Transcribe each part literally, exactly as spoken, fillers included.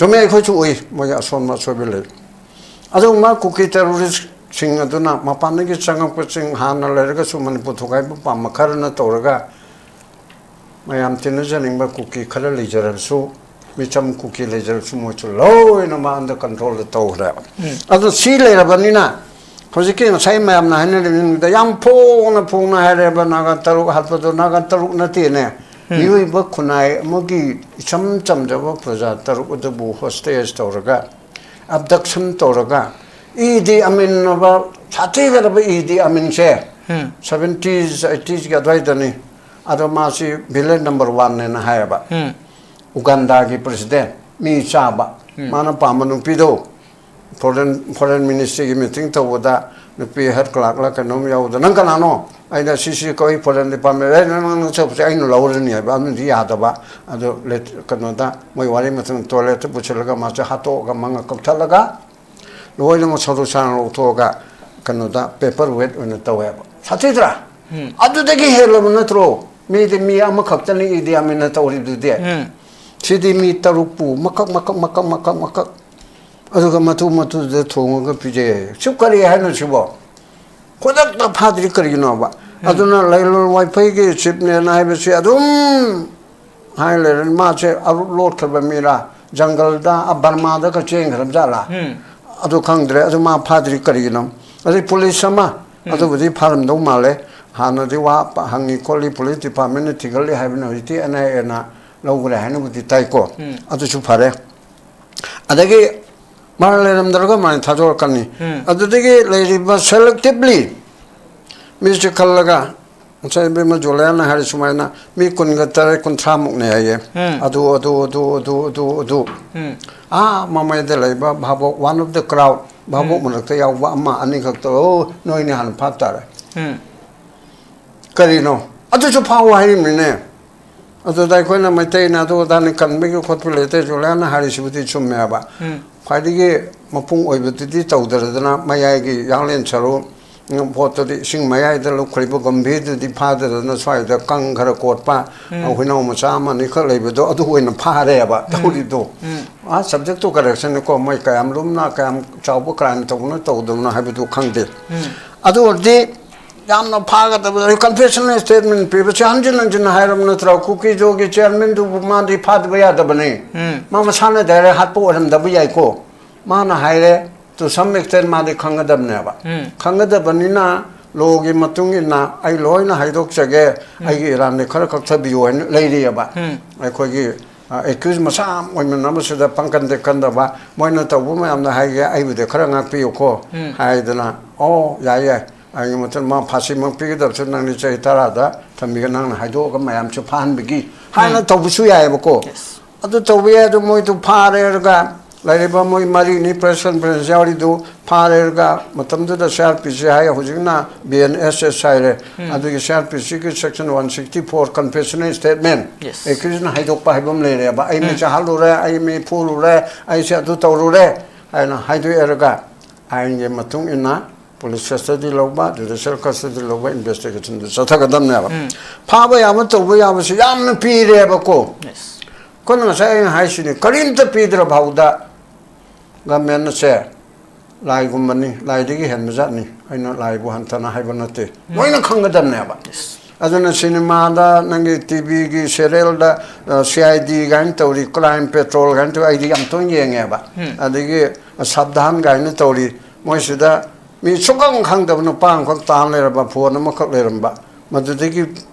ꯆꯨꯝꯃꯦ, ꯑꯩꯈꯣꯏꯁꯨ ꯎꯏ ꯃꯣꯏꯒꯤ ꯑꯁꯣꯟꯕ ꯑꯁꯣꯏꯕ ꯂꯩ꯫ ꯑꯗꯨꯒꯨꯝꯕ ꯀꯨꯀꯤ ꯇꯦꯔꯣꯔꯤꯁꯁꯤꯡ ꯑꯗꯨꯅ ꯃꯄꯥꯟꯗꯒꯤ ꯆꯪꯉꯛꯄꯁꯤꯡ, ꯍꯥꯟꯅ ꯂꯩꯔꯒꯁꯨ ꯃꯅꯤꯄꯨꯔ ꯊꯨꯒꯥꯏꯕ ꯄꯥꯝꯕ ꯈꯔꯅ ꯇꯧꯔꯒ ꯃꯌꯥꯝ ꯇꯤꯟꯅꯖꯅꯤꯡꯕ ꯀꯨꯀꯤ ꯈꯔ ꯂꯩꯖꯔꯕꯁꯨ, ꯃꯤꯆꯝ ꯀꯨꯀꯤ ꯂꯩꯖꯔꯕꯁꯨ, ꯃꯣꯏꯁꯨ ꯂꯣꯏꯅꯃꯛ under controlꯗ ꯇꯧꯈ꯭ꯔꯦ꯫ ꯑꯗꯣ ꯁꯤ ꯂꯩꯔꯕꯅꯤꯅ ꯍꯧꯖꯤꯛꯀꯤ ꯉꯁꯥꯏ ꯃꯌꯥꯝꯅ ꯍꯥꯏꯅꯔꯤꯕꯁꯤꯡꯗ ꯌꯥꯝ ꯐꯣꯡꯅ ꯐꯣꯡꯅ ꯍꯥꯏꯔꯦꯕ, ꯅꯥꯒꯥ ꯇꯔꯨꯛ ꯍꯥꯠꯄꯗꯣ ꯅꯥꯒꯥ ꯇꯔꯨꯛ ꯅꯠꯇꯦꯅꯦ꯫ ꯃꯤꯑꯣꯏꯕ ꯈꯨꯟꯅꯥꯏ ꯑꯃꯒꯤ ꯏꯆꯝ ꯆꯝꯖꯕ ꯄ꯭ꯔꯖꯥ ꯇꯔꯨꯛ ꯑꯗꯨꯕꯨ hostage ꯇꯧꯔꯒ, abduction ꯇꯧꯔꯒ, ꯏꯗꯤ ꯑꯃꯤꯟ ꯑꯕ ꯁꯥꯊꯤꯒꯗꯕ ꯏꯗꯤ ꯑꯃꯤꯟꯁꯦ seventies eightieesꯀꯤ ꯑꯗꯨꯋꯥꯏꯗꯅꯤ꯫ ꯑꯗꯣ ꯃꯥꯁꯤ villain number oneꯅꯦꯅ ꯍꯥꯏꯌꯦꯕ꯫ ꯎꯒꯥꯟꯗꯥꯒꯤ president, ꯃꯤ ꯆꯥꯕ, ꯃꯥꯅ ꯄꯥꯝꯕ ꯅꯨꯄꯤꯗꯣ foreign foreign ministryꯒꯤ meeting ꯇꯧꯕꯗ ꯅꯨꯄꯤ head clerkꯂ ꯀꯩꯅꯣꯝ ꯌꯥꯎꯕꯗ, "ꯅꯪ ꯀꯅꯥꯅꯣ?" "ꯑꯩꯅ ꯁꯤ ꯁꯤ ꯑꯩꯈꯣꯏ foreign department." "ꯑꯦ, ꯅꯪ ꯅꯪ ꯆꯠꯄꯁꯦ ꯑꯩꯅ ꯂꯧꯔꯅꯤ" ꯍꯥꯏꯕ꯫ ꯑꯗꯨꯗꯤ ꯌꯥꯗꯕ꯫ ꯑꯗꯨ ꯂꯦꯠ-, ꯀꯩꯅꯣꯗ ꯃꯣꯏ ꯋꯥꯔꯤ ꯃꯇꯨꯡ toiletꯇ ꯄꯨꯁꯤꯜꯂꯒ ꯃꯥꯁꯦ ꯍꯥꯠꯇꯣꯛꯑꯒ ꯃꯉꯛ ꯀꯛꯊꯠꯂꯒ ꯂꯣꯏꯅꯃꯛ ꯁꯔꯨ ꯁꯔꯥꯡ ꯂꯧꯊꯣꯛꯑꯒ ꯀꯩꯅꯣꯗ paper weight ꯑꯣꯏꯅ ꯇꯧꯋꯦꯕ꯫ ꯁꯥꯊꯤꯗ꯭ꯔꯥ? ꯑꯗꯨꯗꯒꯤ ꯍꯦꯜꯂꯕ ꯅꯠꯇ꯭ꯔꯣ? ꯃꯤꯗꯤ ꯃꯤ ꯑꯃꯈꯛꯇꯅꯤ ꯏꯗꯤ ꯑꯃꯤꯟꯅ ꯇꯧꯔꯤꯗꯨꯗꯤ꯫ ꯁꯤꯗꯤ ꯃꯤ ꯇꯔꯨꯛꯄꯨ ꯃꯀꯛ ꯃꯀꯛ ꯃꯀꯛ ꯃꯀꯛ ꯃꯀꯛ, ꯑꯗꯨꯒ ꯃꯇꯨ ꯃꯇꯨꯗ ꯊꯣꯡꯉꯒ ꯄꯤꯖꯩ꯫ ꯁꯤ ꯀꯔꯤ ꯍꯥꯏꯅꯣ ꯁꯤꯕꯣ? ꯈꯨꯗꯛꯇ ꯐꯥꯗ꯭ꯔꯤ ꯀꯔꯤꯒꯤꯅꯣꯕ? ꯑꯗꯨꯅ ꯂꯩꯂꯣꯟ ꯋꯥꯏꯐꯩꯒꯤ chiefꯅꯦꯅ ꯍꯥꯏꯕꯁꯤ ꯑꯗꯨꯝ ꯍꯥꯏ ꯂꯩꯔꯦ꯫ ꯃꯥꯁꯦ ꯑꯔꯨꯠ ꯂꯣꯠꯈ꯭ꯔꯕ ꯃꯤꯔꯥ, ꯖꯪꯒꯜꯗ, ꯑ, ꯕꯔꯃꯥꯗꯒ ꯆꯦꯟꯈ꯭ꯔꯕ ꯖꯥꯠꯂꯥ? ꯑꯗꯨ ꯈꯪꯗ꯭ꯔꯦ꯫ ꯑꯗꯨ ꯃꯥ ꯐꯥꯗ꯭ꯔꯤ ꯀꯔꯤꯒꯤꯅꯣ? ꯑꯗꯩ police ꯑꯃ, ꯑꯗꯨꯕꯨꯗꯤ ꯐꯥꯔꯝꯗꯧ ꯃꯥꯜꯂꯦ꯫ ꯍꯥꯟꯅꯗꯤ ꯋꯥ ꯄ-, ꯍꯪꯉꯤ ꯈꯣꯠꯂꯤ, police departmentꯅ ꯊꯤꯒꯠꯂꯤ ꯍꯥꯏꯕꯅꯤ, ꯍꯧꯖꯤꯛꯇꯤ NIAꯅ ꯂꯧꯈ꯭ꯔꯦ ꯍꯥꯏꯅꯕꯨꯗꯤ ꯇꯥꯏꯀꯣ꯫ ꯑꯗꯨꯁꯨ ꯐꯔꯦ꯫ ꯑꯗꯒꯤ ꯃꯥꯅ ꯂꯩꯔꯝꯗ꯭ꯔꯒ ꯃꯥꯅ ꯊꯥꯗꯣꯔꯛꯀꯅꯤ꯫ ꯑꯗꯨꯗꯒꯤ ꯂꯩꯔꯤꯕ selectively ꯃꯤꯁꯦ ꯈꯜꯂꯒ, ꯉꯁꯥꯏ ꯏꯕꯦꯝꯃ ꯖꯣꯂꯤꯌꯥꯅ ꯍꯥꯏꯔꯤ ꯁꯨꯃꯥꯏꯅ, ꯃꯤ ꯀꯨꯟꯒ ꯇꯔꯦꯠ, ꯀꯨꯟꯊ꯭ꯔꯥꯃꯨꯛꯅꯦ ꯍꯥꯏꯌꯦ꯫ ꯑꯗꯨ, ꯑꯗꯨ, ꯑꯗꯨ, ꯑꯗꯨ, ꯑꯗꯨ, ꯑꯗꯨ꯫ ꯑꯥ ꯃꯃꯩꯗ ꯂꯩꯕ ꯚꯥꯕꯣꯛ, one of the crowd, ꯚꯥꯕꯣꯛ ꯃꯔꯛꯇ ꯌꯥꯎꯕ ꯑꯃ ꯑꯅꯤꯈꯛꯇ, "ꯑꯣ, ꯅꯣꯏꯅꯦ ꯍꯥꯟꯅ ꯐꯥ ꯇꯥꯔꯦ"꯫ ꯀꯔꯤꯅꯣ? ꯑꯗꯨꯁꯨ ꯐꯥꯎ ꯍꯥꯏꯔꯤꯕꯅꯤꯅꯦ꯫ ꯑꯗꯨꯗ ꯑꯩꯈꯣꯏꯅ ꯃꯩꯇꯩꯅ ꯑꯗꯨ ꯑꯗꯥꯅꯤ ꯀꯟꯕꯒꯤ ꯈꯣꯠꯄ ꯂꯩꯇꯦ, ꯖꯣꯂꯤꯌꯥꯅ ꯍꯥꯏꯔꯤꯁꯤꯕꯨꯗꯤ ꯆꯨꯝꯃꯦꯕ꯫ ꯈ꯭ꯋꯥꯏꯗꯒꯤ ꯃꯄꯨꯡ ꯑꯣꯏꯕꯗꯨꯗꯤ ꯇꯧꯗ꯭ꯔꯗꯅ ꯃꯌꯥꯏꯒꯤ ꯌꯥꯡꯂꯦꯟ ꯁꯔꯨ, ꯄꯣꯠꯇꯨꯗꯤ ꯏꯁꯤꯡ ꯃꯌꯥꯏꯗ ꯂꯨꯞꯈ꯭ꯔꯤꯕ ꯒꯝꯚꯤꯔꯗꯨꯗꯤ ꯐꯥꯗꯗꯅ ꯁ꯭ꯋꯥꯏꯗ ꯀꯪ ꯈꯔ ꯀꯣꯠꯄ, ꯎꯝ꯫ ꯍꯨꯏꯅꯥꯎ ꯃꯆꯥ ꯑꯃ ꯑꯅꯤꯈꯛ ꯂꯩꯕꯗꯣ ꯑꯗꯨ ꯑꯣꯏꯅ ꯐꯥꯔꯦꯕ ꯎꯝ꯫ ꯇꯧꯔꯤꯗꯣ꯫ ꯎꯝ꯫ ꯑꯥ, subject to correction ꯀꯣ, ꯃꯣꯏ ꯀꯌꯥꯝ ꯂꯨꯝꯅ, ꯀꯌꯥꯝ ꯆꯥꯎꯕ crime ꯇꯧꯕꯅ ꯇꯧꯗꯕꯅ ꯍꯥꯏꯕꯗꯨ ꯈꯪꯗꯦ꯫ ꯎꯝ꯫ ꯑꯗꯨ ꯑꯣꯏꯔꯗꯤ ꯌꯥꯝꯅ ꯐꯥꯒꯗꯕ, confessional statement ꯄꯤꯕꯁꯦ ꯍꯟꯖꯤꯟ ꯍꯟꯖꯤꯟ ꯍꯥꯏꯔꯕ ꯅꯠꯇ꯭ꯔꯣ? ꯀꯨꯀꯤꯖꯣꯒꯤ chairman ꯗꯨꯕꯨ ꯃꯥꯗꯤ ꯐꯥꯗꯕ ꯌꯥꯗꯕꯅꯤ꯫ ꯎꯝ꯫ ꯃꯥ ꯃꯁꯥꯅ direct ꯍꯥꯠꯄ ꯑꯣꯏꯔꯝꯗꯕ ꯌꯥꯏꯀꯣ꯫ ꯃꯥꯅ ꯍꯥꯏꯔꯦ, to some extent ꯃꯥꯗꯤ ꯈꯪꯒꯗꯕꯅꯦꯕ꯫ ꯎꯝ꯫ ꯈꯪꯒꯗꯕꯅꯤꯅ, law ꯒꯤ ꯃꯇꯨꯡ ꯏꯟꯅ ꯑꯩ ꯂꯣꯏꯅ ꯍꯥꯏꯗꯣꯛꯆꯒꯦ, ꯎꯝ꯫ ꯑꯩꯒꯤ ꯏꯔꯥꯟꯗꯤ ꯈꯔ ꯀꯛꯊꯕꯤꯌꯨ ꯍꯥꯏꯅ ꯂꯩꯔꯤꯑꯕ꯫ ꯎꯝ꯫ ꯑꯩꯈꯣꯏꯒꯤ, ꯑ, accused ꯃꯁꯥ ꯑꯣꯏꯃꯤꯟꯅꯕꯁꯤꯗ ꯄꯪꯀꯟ ꯇꯦꯛꯀꯟꯗꯕ, ꯃꯣꯏꯅ ꯇꯧꯕ ꯃꯌꯥꯝꯗ ꯍꯥꯏꯒꯦ, ꯑꯩꯕꯨꯗꯤ ꯈꯔ ꯉꯥꯛꯄꯤꯌꯨꯀꯣ ꯎꯝ꯫ ꯍꯥꯏꯗꯅ, "ꯑꯣ, ꯌꯥꯏ, ꯌꯥꯏ, ꯑꯩꯒꯤ ꯃꯇꯨꯡ ꯃꯥ ꯐꯥꯁꯤꯃꯛ ꯄꯤꯒꯗꯕꯁꯨ ꯅꯪꯗꯤ ꯆꯍꯤ ꯇꯔꯥꯗ ꯊꯝꯕꯤꯒ, ꯅꯪꯅ ꯍꯥꯏꯗꯣꯛꯑꯒ ꯃꯌꯥꯝꯁꯨ ꯐꯥꯍꯟꯕꯒꯤ" ꯍꯥꯏꯅ ꯎꯝ꯫ ꯇꯧꯕꯁꯨ ꯌꯥꯏꯑꯕꯀꯣ꯫ Yes꯫ ꯑꯗꯨ ꯇꯧꯕ ꯌꯥꯏ꯫ ꯑꯗꯨ ꯃꯣꯏꯗꯨ ꯐꯥꯔꯦꯔꯒ ꯂꯩꯔꯤꯕ ꯃꯣꯏ ꯃꯔꯤꯅꯤ press conference ꯌꯥꯎꯔꯤꯗꯨ ꯐꯥꯔꯦꯔꯒ ꯃꯇꯝꯗꯨꯗ C R P C ꯍꯥꯏ, ꯍꯧꯖꯤꯛꯅ B N S S ꯍꯥꯏꯔꯦ꯫ ꯎꯝ꯫ ꯑꯗꯨꯒꯤ C R P C ꯒꯤ section one sixty four confessional statement, Yes꯫ accused ꯅ ꯍꯥꯏꯗꯣꯛꯄ ꯍꯥꯏꯕ ꯑꯃ ꯂꯩꯔꯦꯕ, "ꯑꯩ ꯃꯤ ꯎꯝ꯫ ꯆꯥꯍꯜꯂꯨꯔꯦ, ꯑꯩ ꯃꯤ ꯐꯨꯔꯨꯔꯦ, ꯑꯩꯁꯦ ꯑꯗꯨ ꯇꯧꯔꯨꯔꯦ" ꯍꯥꯏꯅ ꯍꯥꯏꯗꯣꯛꯑꯦꯔꯒ ꯑꯥꯏꯟꯒꯤ ꯃꯇꯨꯡ ꯏꯟꯅ police custody ꯂꯧꯕ, judicial custody ꯂꯧꯕ, investigation ꯗꯨ ꯆꯠꯊꯒꯗꯕꯅꯦꯕ꯫ ꯎꯝ꯫ ꯐꯥꯕ ꯌꯥꯕ ꯇꯧꯕ ꯌꯥꯕꯁꯤ ꯌꯥꯝꯅ ꯄꯤꯔꯦꯕꯀꯣ꯫ Yes꯫ ꯑꯩꯈꯣꯏꯅ ꯉꯁꯥꯏ ꯑꯩꯅ ꯍꯥꯏꯁꯤꯅꯤ, ꯀꯔꯤꯝꯇ ꯄꯤꯗ꯭ꯔ ꯐꯥꯎꯗ government ꯑꯁꯦ ꯂꯥꯏꯒꯨꯝꯕꯅꯤ, ꯂꯥꯏꯗꯒꯤ ꯍꯦꯟꯕ ꯖꯥꯠꯅꯤ꯫ ꯑꯩꯅ ꯂꯥꯏꯕꯨ ꯍꯟꯊꯅ ꯍꯥꯏꯕ ꯅꯠꯇꯦ꯫ ꯎꯝ꯫ ꯂꯣꯏꯅ ꯈꯪꯒꯗꯕꯅꯦꯕ꯫ Yes꯫ ꯑꯗꯨꯅ ꯁꯤꯅꯦꯃꯥꯗ, ꯅꯪꯒꯤ T V ꯒꯤ serial ꯗ, ꯑ, C I D ꯀꯥꯏꯅ ꯇꯧꯔꯤ, crime patrol ꯀꯥꯏꯅ ꯇꯧꯔꯤ, ꯑꯩꯗꯤ ꯌꯥꯝ ꯇꯣꯏꯅ ꯌꯦꯡꯉꯦꯕ꯫ ꯎꯝ꯫ ꯑꯗꯒꯤ ꯁꯥꯕꯙꯥꯟ ꯀꯥꯏꯅ ꯇꯧꯔꯤ, ꯃꯣꯏꯁꯤꯗ ꯃꯤ ꯁꯨꯛꯈꯪ ꯈꯪꯗꯕ ꯅꯨꯄꯥ ꯑꯃꯈꯛ ꯇꯥ ꯂꯩꯔꯝꯕ, phone ꯑꯃꯈꯛ ꯂꯩꯔꯝꯕ, ꯃꯗꯨꯗꯒꯤ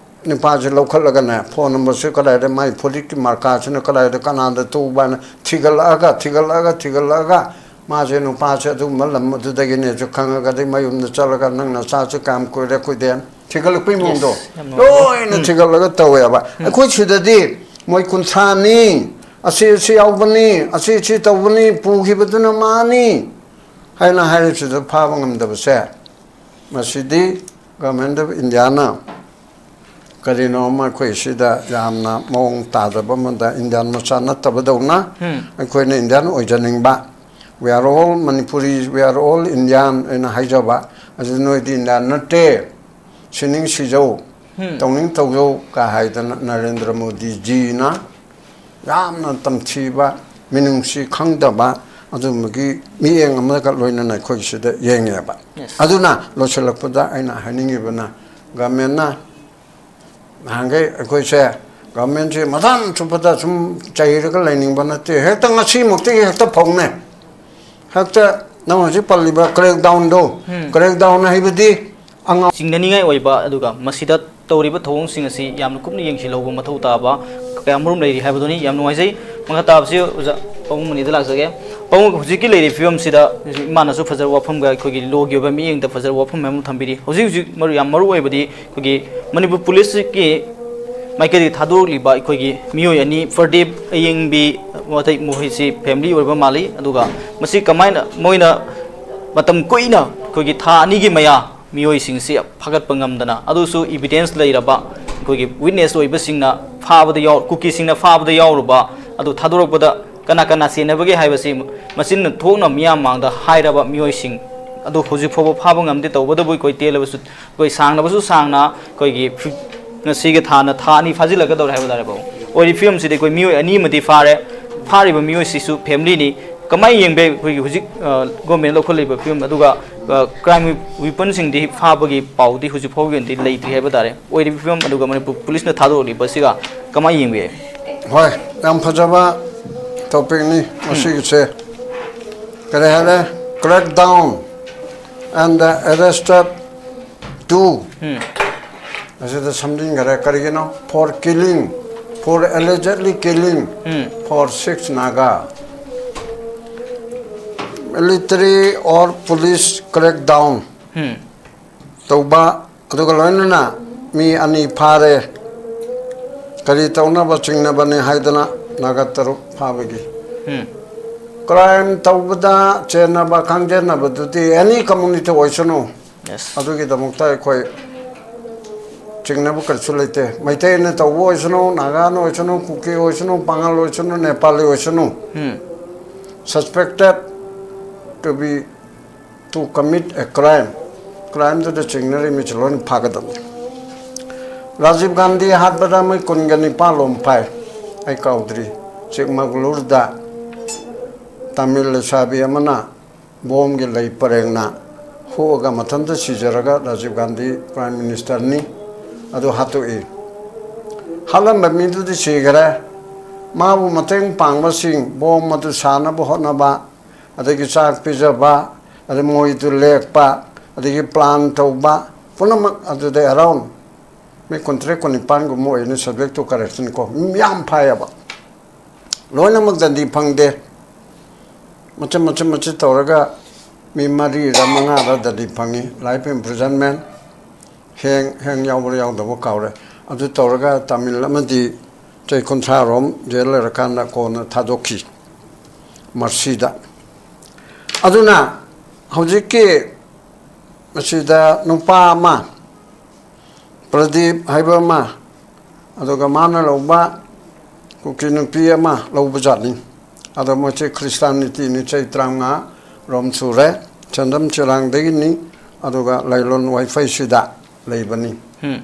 ꯅꯨꯄꯥꯁꯦ ꯂꯧꯈꯠꯂꯒꯅꯦ, phone number ꯁꯦ ꯀꯗꯥꯏꯗ, ꯃꯥꯏ ꯐꯨꯔꯤꯠꯀꯤ ꯃꯥꯔꯀꯥꯁꯤꯅ ꯀꯗꯥꯏꯗ, ꯀꯅꯥꯗ ꯇꯧꯕ ꯍꯥꯏꯅ ꯊꯤꯒꯠꯂꯛꯑꯒ, ꯊꯤꯒꯠꯂꯛꯑꯒ, ꯊꯤꯒꯠꯂꯛꯑꯒ, ꯃꯥꯁꯦ ꯅꯨꯄꯥꯁꯦ ꯑꯗꯨꯒꯨꯝꯕ ꯂꯝ ꯑꯗꯨꯗꯒꯤꯅꯦꯁꯨ ꯈꯪꯉꯒꯗꯤ ꯃꯌꯨꯝꯗ ꯆꯠꯂꯒ, "ꯅꯪ ꯅꯆꯥꯁꯦ ꯀꯌꯥꯝ ꯀꯨꯏꯔꯦ?" ꯑꯩꯈꯣꯏꯗꯤ ꯊꯤꯒꯠꯂꯛꯄꯒꯤ ꯃꯑꯣꯡꯗꯣ Yes, ꯌꯥꯝ ꯅꯨꯡꯉꯥꯏ꯫ ꯂꯣꯏꯅ ꯎꯝ꯫ ꯊꯤꯒꯠꯂꯒ ꯇꯧꯋꯦꯕ꯫ ꯎꯝ꯫ ꯑꯩꯈꯣꯏ ꯁꯤꯗꯗꯤ ꯃꯣꯏ ꯀꯨꯟꯊ꯭ꯔꯥꯅꯤ, ꯑꯁꯤ, ꯑꯁꯤ ꯌꯥꯎꯕꯅꯤ, ꯑꯁꯤ, ꯁꯤ ꯇꯧꯕꯅꯤ, ꯄꯨꯈꯤꯕꯗꯨꯅ ꯃꯥꯅꯤ ꯍꯥꯏꯅ ꯍꯥꯏꯔꯤꯁꯤꯗ ꯐꯥꯕ ꯉꯝꯗꯕꯁꯦ, ꯃꯁꯤꯗꯤ Government of India ꯅ ꯀꯔꯤꯅꯣ ꯑꯃ ꯑꯩꯈꯣꯏ ꯁꯤꯗ ꯌꯥꯝꯅ ꯃꯑꯣꯡ ꯇꯥꯗꯕ ꯑꯃꯗ, Indian ꯃꯆꯥ ꯅꯠꯇꯕꯗꯧꯅ ꯎꯝ꯫ ꯑꯩꯈꯣꯏꯅ Indian ꯑꯣꯏꯖꯅꯤꯡꯕ, "We are all Manipuris, we are all Indian" ꯍꯥꯏꯅ ꯍꯥꯏꯖꯕ, ꯑꯗꯨ ꯅꯣꯏꯗꯤ ꯅ-, ꯅꯠꯇꯦ, ꯁꯤꯅꯤꯡ ꯁꯤꯖꯧ, ꯎꯝ꯫ ꯇꯧꯅꯤꯡ ꯇꯧꯖꯧ ꯀ ꯍꯥꯏꯗꯅ ꯅꯔꯦꯟꯗ꯭ꯔ ꯃꯣꯗꯤꯖꯤꯅ ꯌꯥꯝꯅ ꯇꯝꯊꯤꯕ, ꯃꯤꯅꯨꯡꯁꯤ ꯈꯪꯗꯕ ꯑꯗꯨꯝꯕꯒꯤ ꯃꯤꯠꯌꯦꯡ ꯑꯃꯒ ꯂꯣꯏꯅꯅ ꯑꯩꯈꯣꯏ ꯁꯤꯗ ꯌꯦꯡꯉꯦꯕ꯫ Yes. ꯑꯗꯨꯅ ꯂꯣꯏꯁꯤꯜꯂꯛꯄꯗ ꯑꯩꯅ ꯍꯥꯏꯅꯤꯡꯉꯤꯕꯅ, ꯒꯃꯦꯟꯅ ꯅꯍꯥꯟꯈꯩ ꯑꯩꯈꯣꯏꯁꯦ ꯒꯃꯦꯟꯁꯦ ꯃꯊꯪ ꯆꯨꯞꯄꯗ ꯁꯨꯝ ꯆꯩꯔꯒ ꯂꯩꯅꯤꯡꯕ ꯅꯠꯇꯦ, ꯍꯦꯛꯇ ꯉꯁꯤꯃꯛꯇꯒꯤ ꯍꯦꯛꯇ ꯐꯧꯅꯦ꯫ ꯍꯦꯛꯇ ꯅꯪ ꯍꯧꯖꯤꯛ ꯄꯜꯂꯤꯕ crackdownꯗꯣ, ꯎꯝ꯫ Crackdown ꯍꯥꯏꯕꯗꯤ ꯑꯉꯥꯡ ꯆꯤꯡꯅꯅꯤꯡꯉꯥꯏ ꯑꯣꯏꯕ, ꯑꯗꯨꯒ ꯃꯁꯤꯗ ꯇꯧꯔꯤꯕ ꯊꯧꯑꯣꯡꯁꯤꯡ ꯑꯁꯤ ꯌꯥꯝꯅ ꯀꯨꯞꯅ ꯌꯦꯡꯁꯤꯜꯍꯧꯕ ꯃꯊꯧ ꯇꯥꯕ ꯀꯌꯥꯃꯔꯨꯝ ꯂꯩꯔꯤ ꯍꯥꯏꯕꯗꯨꯅꯤ꯫ ꯌꯥꯝ ꯅꯨꯡꯉꯥꯏꯖꯩ꯫ ꯃꯈꯥ ꯇꯥꯕꯁꯤ ꯑꯣꯖꯥ ꯄꯥꯕꯨꯡ ꯃꯅꯤꯗ ꯂꯥꯛꯆꯒꯦ꯫ ꯄꯥꯕꯨꯡ, ꯍꯧꯖꯤꯛꯀꯤ ꯂꯩꯔꯤꯕ ꯐꯤꯕꯝꯁꯤꯗ ꯍꯧꯖꯤꯛ ꯏꯃꯥꯅꯁꯨ ꯐꯖꯕ ꯋꯥꯐꯝꯒ ꯑꯩꯈꯣꯏꯒꯤ lawꯒꯤ ꯑꯣꯏꯕ ꯃꯤꯠꯌꯦꯡꯗ ꯐꯖꯕ ꯋꯥꯐꯝ ꯃꯌꯥꯝ ꯑꯃ ꯊꯝꯕꯤꯔꯤ꯫ ꯍꯧꯖꯤꯛ ꯍꯧꯖꯤꯛ ꯃꯔꯨ, ꯌꯥꯝ ꯃꯔꯨ ꯑꯣꯏꯕꯗꯤ ꯑꯩꯈꯣꯏꯒꯤ ꯃꯅꯤꯄꯨꯔ ꯄꯨꯂꯤꯁꯀꯤ ꯃꯥꯏꯀꯩꯗꯒꯤ ꯊꯥꯗꯣꯔꯛꯂꯤꯕ ꯑꯩꯈꯣꯏꯒꯤ ꯃꯤꯑꯣꯏ ꯑꯅꯤ, ꯄ꯭ꯔꯗꯤꯞ ꯑꯌꯦꯡꯕꯤ, ꯃꯇꯩ ꯃꯈꯣꯏꯁꯤ family ꯑꯣꯏꯕ ꯃꯥꯜꯂꯤ꯫ ꯑꯗꯨꯒ ꯃꯁꯤ ꯀꯃꯥꯏꯅ ꯃꯣꯏꯅ ꯃꯇꯝ ꯀꯨꯏꯅ ꯑꯩꯈꯣꯏꯒꯤ ꯊꯥ ꯑꯅꯤꯒꯤ ꯃꯌꯥ ꯃꯤꯑꯣꯏꯁꯤꯡꯁꯤ ꯐꯥꯒꯠꯄ ꯉꯝꯗꯅ, ꯑꯗꯨꯁꯨ evidence ꯂꯩꯔꯕ ꯑꯩꯈꯣꯏꯒꯤ witness ꯑꯣꯏꯕꯁꯤꯡꯅ ꯐꯥꯕꯗ ꯌꯥꯎ-, ꯀꯨꯀꯤꯁꯤꯡꯅ ꯐꯥꯕꯗ ꯌꯥꯎꯔꯨꯕ ꯑꯗꯨ ꯊꯥꯗꯣꯔꯛꯄꯗ ꯀꯅꯥ ꯀꯅꯥ ꯆꯦꯟꯅꯕꯒꯦ ꯍꯥꯏꯕꯁꯤ ꯃꯆꯤꯟ ꯊꯣꯛꯅ ꯃꯤꯌꯥꯝ ꯃꯥꯡꯗ ꯍꯥꯏꯔꯕ ꯃꯤꯑꯣꯏꯁꯤꯡ ꯑꯗꯨ ꯍꯧꯖꯤꯛ ꯐꯥꯎꯕ ꯐꯥꯕ ꯉꯝꯗꯦ꯫ ꯇꯧꯕꯇꯕꯨ ꯑꯩꯈꯣꯏ ꯇꯦꯜꯂꯕꯁꯨ ꯑꯩꯈꯣꯏ ꯁꯥꯡꯅꯕꯁꯨ ꯁꯥꯡꯅ ꯑꯩꯈꯣꯏꯒꯤ ꯐꯤ-, ꯉꯁꯤꯒꯤ ꯊꯥꯅ ꯊꯥ ꯑꯅꯤ ꯐꯥꯖꯤꯜꯂꯛꯀꯗꯧꯔꯦ ꯍꯥꯏꯕ ꯇꯥꯔꯦ ꯄꯥꯕꯨꯡ꯫ ꯑꯣꯏꯔꯤꯕ ꯐꯤꯕꯝꯁꯤꯗꯤ ꯑꯩꯈꯣꯏ ꯃꯤꯑꯣꯏ ꯑꯅꯤ ꯑꯃꯗꯤ ꯐꯥꯔꯦ, ꯐꯥꯔꯤꯕ ꯃꯤꯑꯣꯏꯁꯤꯁꯨ familyꯅꯤ꯫ ꯀꯃꯥꯏꯅ ꯌꯦꯡꯕ ꯌꯥꯏ ꯑꯩꯈꯣꯏꯒꯤ ꯍꯧꯖꯤꯛ, ꯑ, government ꯂꯧꯈꯠꯂꯤꯕ ꯐꯤꯕꯝ ꯑꯗꯨꯒ, ꯑ, crime weaponꯁꯤꯡꯗꯤ ꯐꯥꯕꯒꯤ ꯄꯥꯎꯗꯤ ꯍꯧꯖꯤꯛ ꯐꯥꯎꯒꯤ ꯑꯣꯏꯅꯗꯤ ꯂꯩꯇ꯭ꯔꯤ ꯍꯥꯏꯕ ꯇꯥꯔꯦ꯫ ꯑꯣꯏꯔꯤꯕ ꯐꯤꯕꯝ ꯑꯗꯨꯒ ꯃꯅꯤꯄꯨꯔ ꯄꯨꯂꯤꯁꯅ ꯊꯥꯗꯣꯔꯛꯂꯤꯕꯁꯤꯒ ꯀꯃꯥꯏꯅ ꯌꯦꯡꯕ ꯌꯥꯏ? ꯍꯣꯏ, ꯌꯥꯝ ꯐꯖꯕ topicꯅꯤ ꯃꯁꯤꯒꯤꯁꯦ꯫ ꯀꯔꯤ ꯍꯥꯏꯔꯦ? Crackdown and the arrested two꯫ ꯎꯝ꯫ ꯑꯁꯤꯗ ꯁꯝꯖꯤꯟꯈꯔꯦ꯫ ꯀꯔꯤꯒꯤꯅꯣ? For killing, for allegedly killing um. For six Naga꯫ Military or police crackdown ꯎꯝ꯫ ꯇꯧꯕ, ꯑꯗꯨꯒ ꯂꯣꯏꯅꯅ ꯃꯤ ꯑꯅꯤ ꯐꯥꯔꯦ꯫ ꯀꯔꯤ ꯇꯧꯅꯕ ꯆꯤꯡꯅꯕꯅꯤ ꯍꯥꯏꯗꯅ ꯅꯥꯒꯥ ꯇꯔꯨꯛ ꯐꯥꯕꯒꯤ꯫ ꯎꯝ꯫ Crime ꯇꯧꯕꯗ ꯆꯦꯟꯅꯕ ꯈꯪꯖꯟꯅꯕꯗꯨꯗꯤ any community ꯑꯣꯏꯁꯅꯨ꯫ Yes꯫ ꯑꯗꯨꯒꯤꯗꯃꯛꯇ ꯑꯩꯈꯣꯏ ꯆꯤꯡꯅꯕ ꯀꯔꯤꯁꯨ ꯂꯩꯇꯦ꯫ ꯃꯩꯇꯩꯅ ꯇꯧꯕ ꯑꯣꯏꯁꯅꯨ, ꯅꯥꯒꯥꯅ ꯑꯣꯏꯁꯅꯨ, ꯀꯨꯀꯤ ꯑꯣꯏꯁꯅꯨ, ꯄꯥꯉꯜ ꯑꯣꯏꯁꯅꯨ, ꯅꯦꯄꯥꯂꯤ ꯑꯣꯏꯁꯅꯨ꯫ ꯎꯝ꯫ Suspected to be, to commit a crime ꯀ꯭ꯔꯥꯏꯝꯗꯨꯗ ꯆꯤꯡꯅꯔꯤꯕ ꯃꯤꯁꯨ ꯂꯣꯏꯅ ꯐꯥꯒꯗꯕꯅꯤ꯫ ꯔꯥꯖꯤꯕ ꯒꯥꯟꯙꯤ ꯍꯥꯠꯄꯗ ꯃꯣꯏ ꯀꯨꯟꯒ ꯅꯤꯄꯥꯜ ꯂꯣꯝ ꯐꯥꯏ꯫ ꯑꯩ ꯀꯥꯎꯗ꯭ꯔꯤ꯫ ꯆꯤꯛꯃꯒꯂꯨꯔꯗ ꯇꯥꯃꯤꯜ ꯂꯩꯁꯥꯕꯤ ꯑꯃꯅ ꯕꯣꯝꯒꯤ ꯂꯩ ꯄꯔꯦꯡꯅ ꯍꯨꯛꯑꯒ ꯃꯊꯟꯇ ꯁꯤꯖꯔꯒ ꯔꯥꯖꯤꯕ ꯒꯥꯟꯙꯤ ꯄ꯭ꯔꯥꯏꯝ ꯃꯤꯅꯤꯁꯇꯔꯅꯤ꯫ ꯑꯗꯨ ꯍꯥꯠꯇꯣꯛꯏ꯫ ꯍꯥꯠꯂꯝꯕ ꯃꯤꯗꯨꯗꯤ ꯁꯤꯈꯔꯦ꯫ ꯃꯥꯕꯨ ꯃꯇꯦꯡ ꯄꯥꯡꯕꯁꯤꯡ, ꯕꯣꯝ ꯑꯗꯨ ꯁꯥꯅꯕ ꯍꯣꯠꯅꯕ, ꯑꯗꯒꯤ ꯆꯥꯛ ꯄꯤꯖꯕ, ꯑꯗꯩ ꯃꯣꯏꯗꯨ ꯂꯦꯛꯄ, ꯑꯗꯒꯤ ꯄ꯭ꯂꯥꯟ ꯇꯧꯕ, ꯄꯨꯝꯅꯃꯛ ꯑꯗꯨꯗ ꯑꯦꯔꯥꯎꯟ ꯃꯤ ꯀꯨꯟꯇꯔꯦꯠ ꯀꯨꯟꯅꯤꯄꯥꯟꯒꯨꯝꯕ ꯑꯣꯏꯅ subject to correction ꯀꯣ, ꯃꯤ ꯌꯥꯝ ꯐꯥꯏꯌꯦꯕ꯫ ꯂꯣꯏꯅꯃꯛ ꯗꯟꯗꯤ ꯐꯪꯗꯦ꯫ ꯃꯆꯤꯠ ꯃꯆꯤꯠ ꯃꯆꯤꯠ ꯇꯧꯔꯒ ꯃꯤ ꯃꯔꯤꯔ ꯃꯉꯥꯔ ꯗꯟꯗꯤ ꯐꯪꯉꯤ, life imprisonment꯫ ꯍꯦꯡ ꯍꯦꯡ ꯌꯥꯎꯕ꯭ꯔꯥ ꯌꯥꯎꯗꯕ꯭ꯔꯥ ꯀꯥꯎꯔꯦ꯫ ꯑꯗꯨ ꯇꯧꯔꯒ ꯇꯥꯃꯤꯜ ꯑꯃꯗꯤ ꯆꯍꯤ ꯀꯨꯟꯊ꯭ꯔꯥ ꯔꯣꯝ ꯖꯦꯜ ꯂꯩꯔꯀꯥꯟꯗ ꯀꯣꯟꯅ ꯊꯥꯗꯣꯛꯈꯤ ꯃꯔꯁꯤꯗ꯫ ꯑꯗꯨꯅ ꯍꯧꯖꯤꯛꯀꯤ ꯃꯁꯤꯗ ꯅꯨꯄꯥ ꯑꯃ, ꯄ꯭ꯔꯗꯤꯞ ꯍꯥꯏꯕ ꯑꯃ, ꯑꯗꯨꯒ ꯃꯥꯅ ꯂꯧꯕ ꯀꯨꯀꯤ ꯅꯨꯄꯤ ꯑꯃ ꯂꯧꯕꯖꯥꯠꯅꯤ꯫ ꯑꯗꯣ ꯃꯣꯏꯁꯦ ꯈ꯭ꯔꯤꯁꯇꯥꯟ ꯅꯤꯇꯤꯅꯤ, ꯆꯍꯤ ꯇꯔꯥꯃꯉꯥ ꯔꯣꯝ ꯁꯨꯔꯦ, ꯆꯟꯗꯝ ꯆꯤꯔꯥꯡꯗꯒꯤꯅꯤ꯫ ꯑꯗꯨꯒ ꯂꯩꯂꯣꯟ ꯋꯥꯏꯐꯩꯁꯤꯗ ꯂꯩꯕꯅꯤ꯫ ꯎꯝ꯫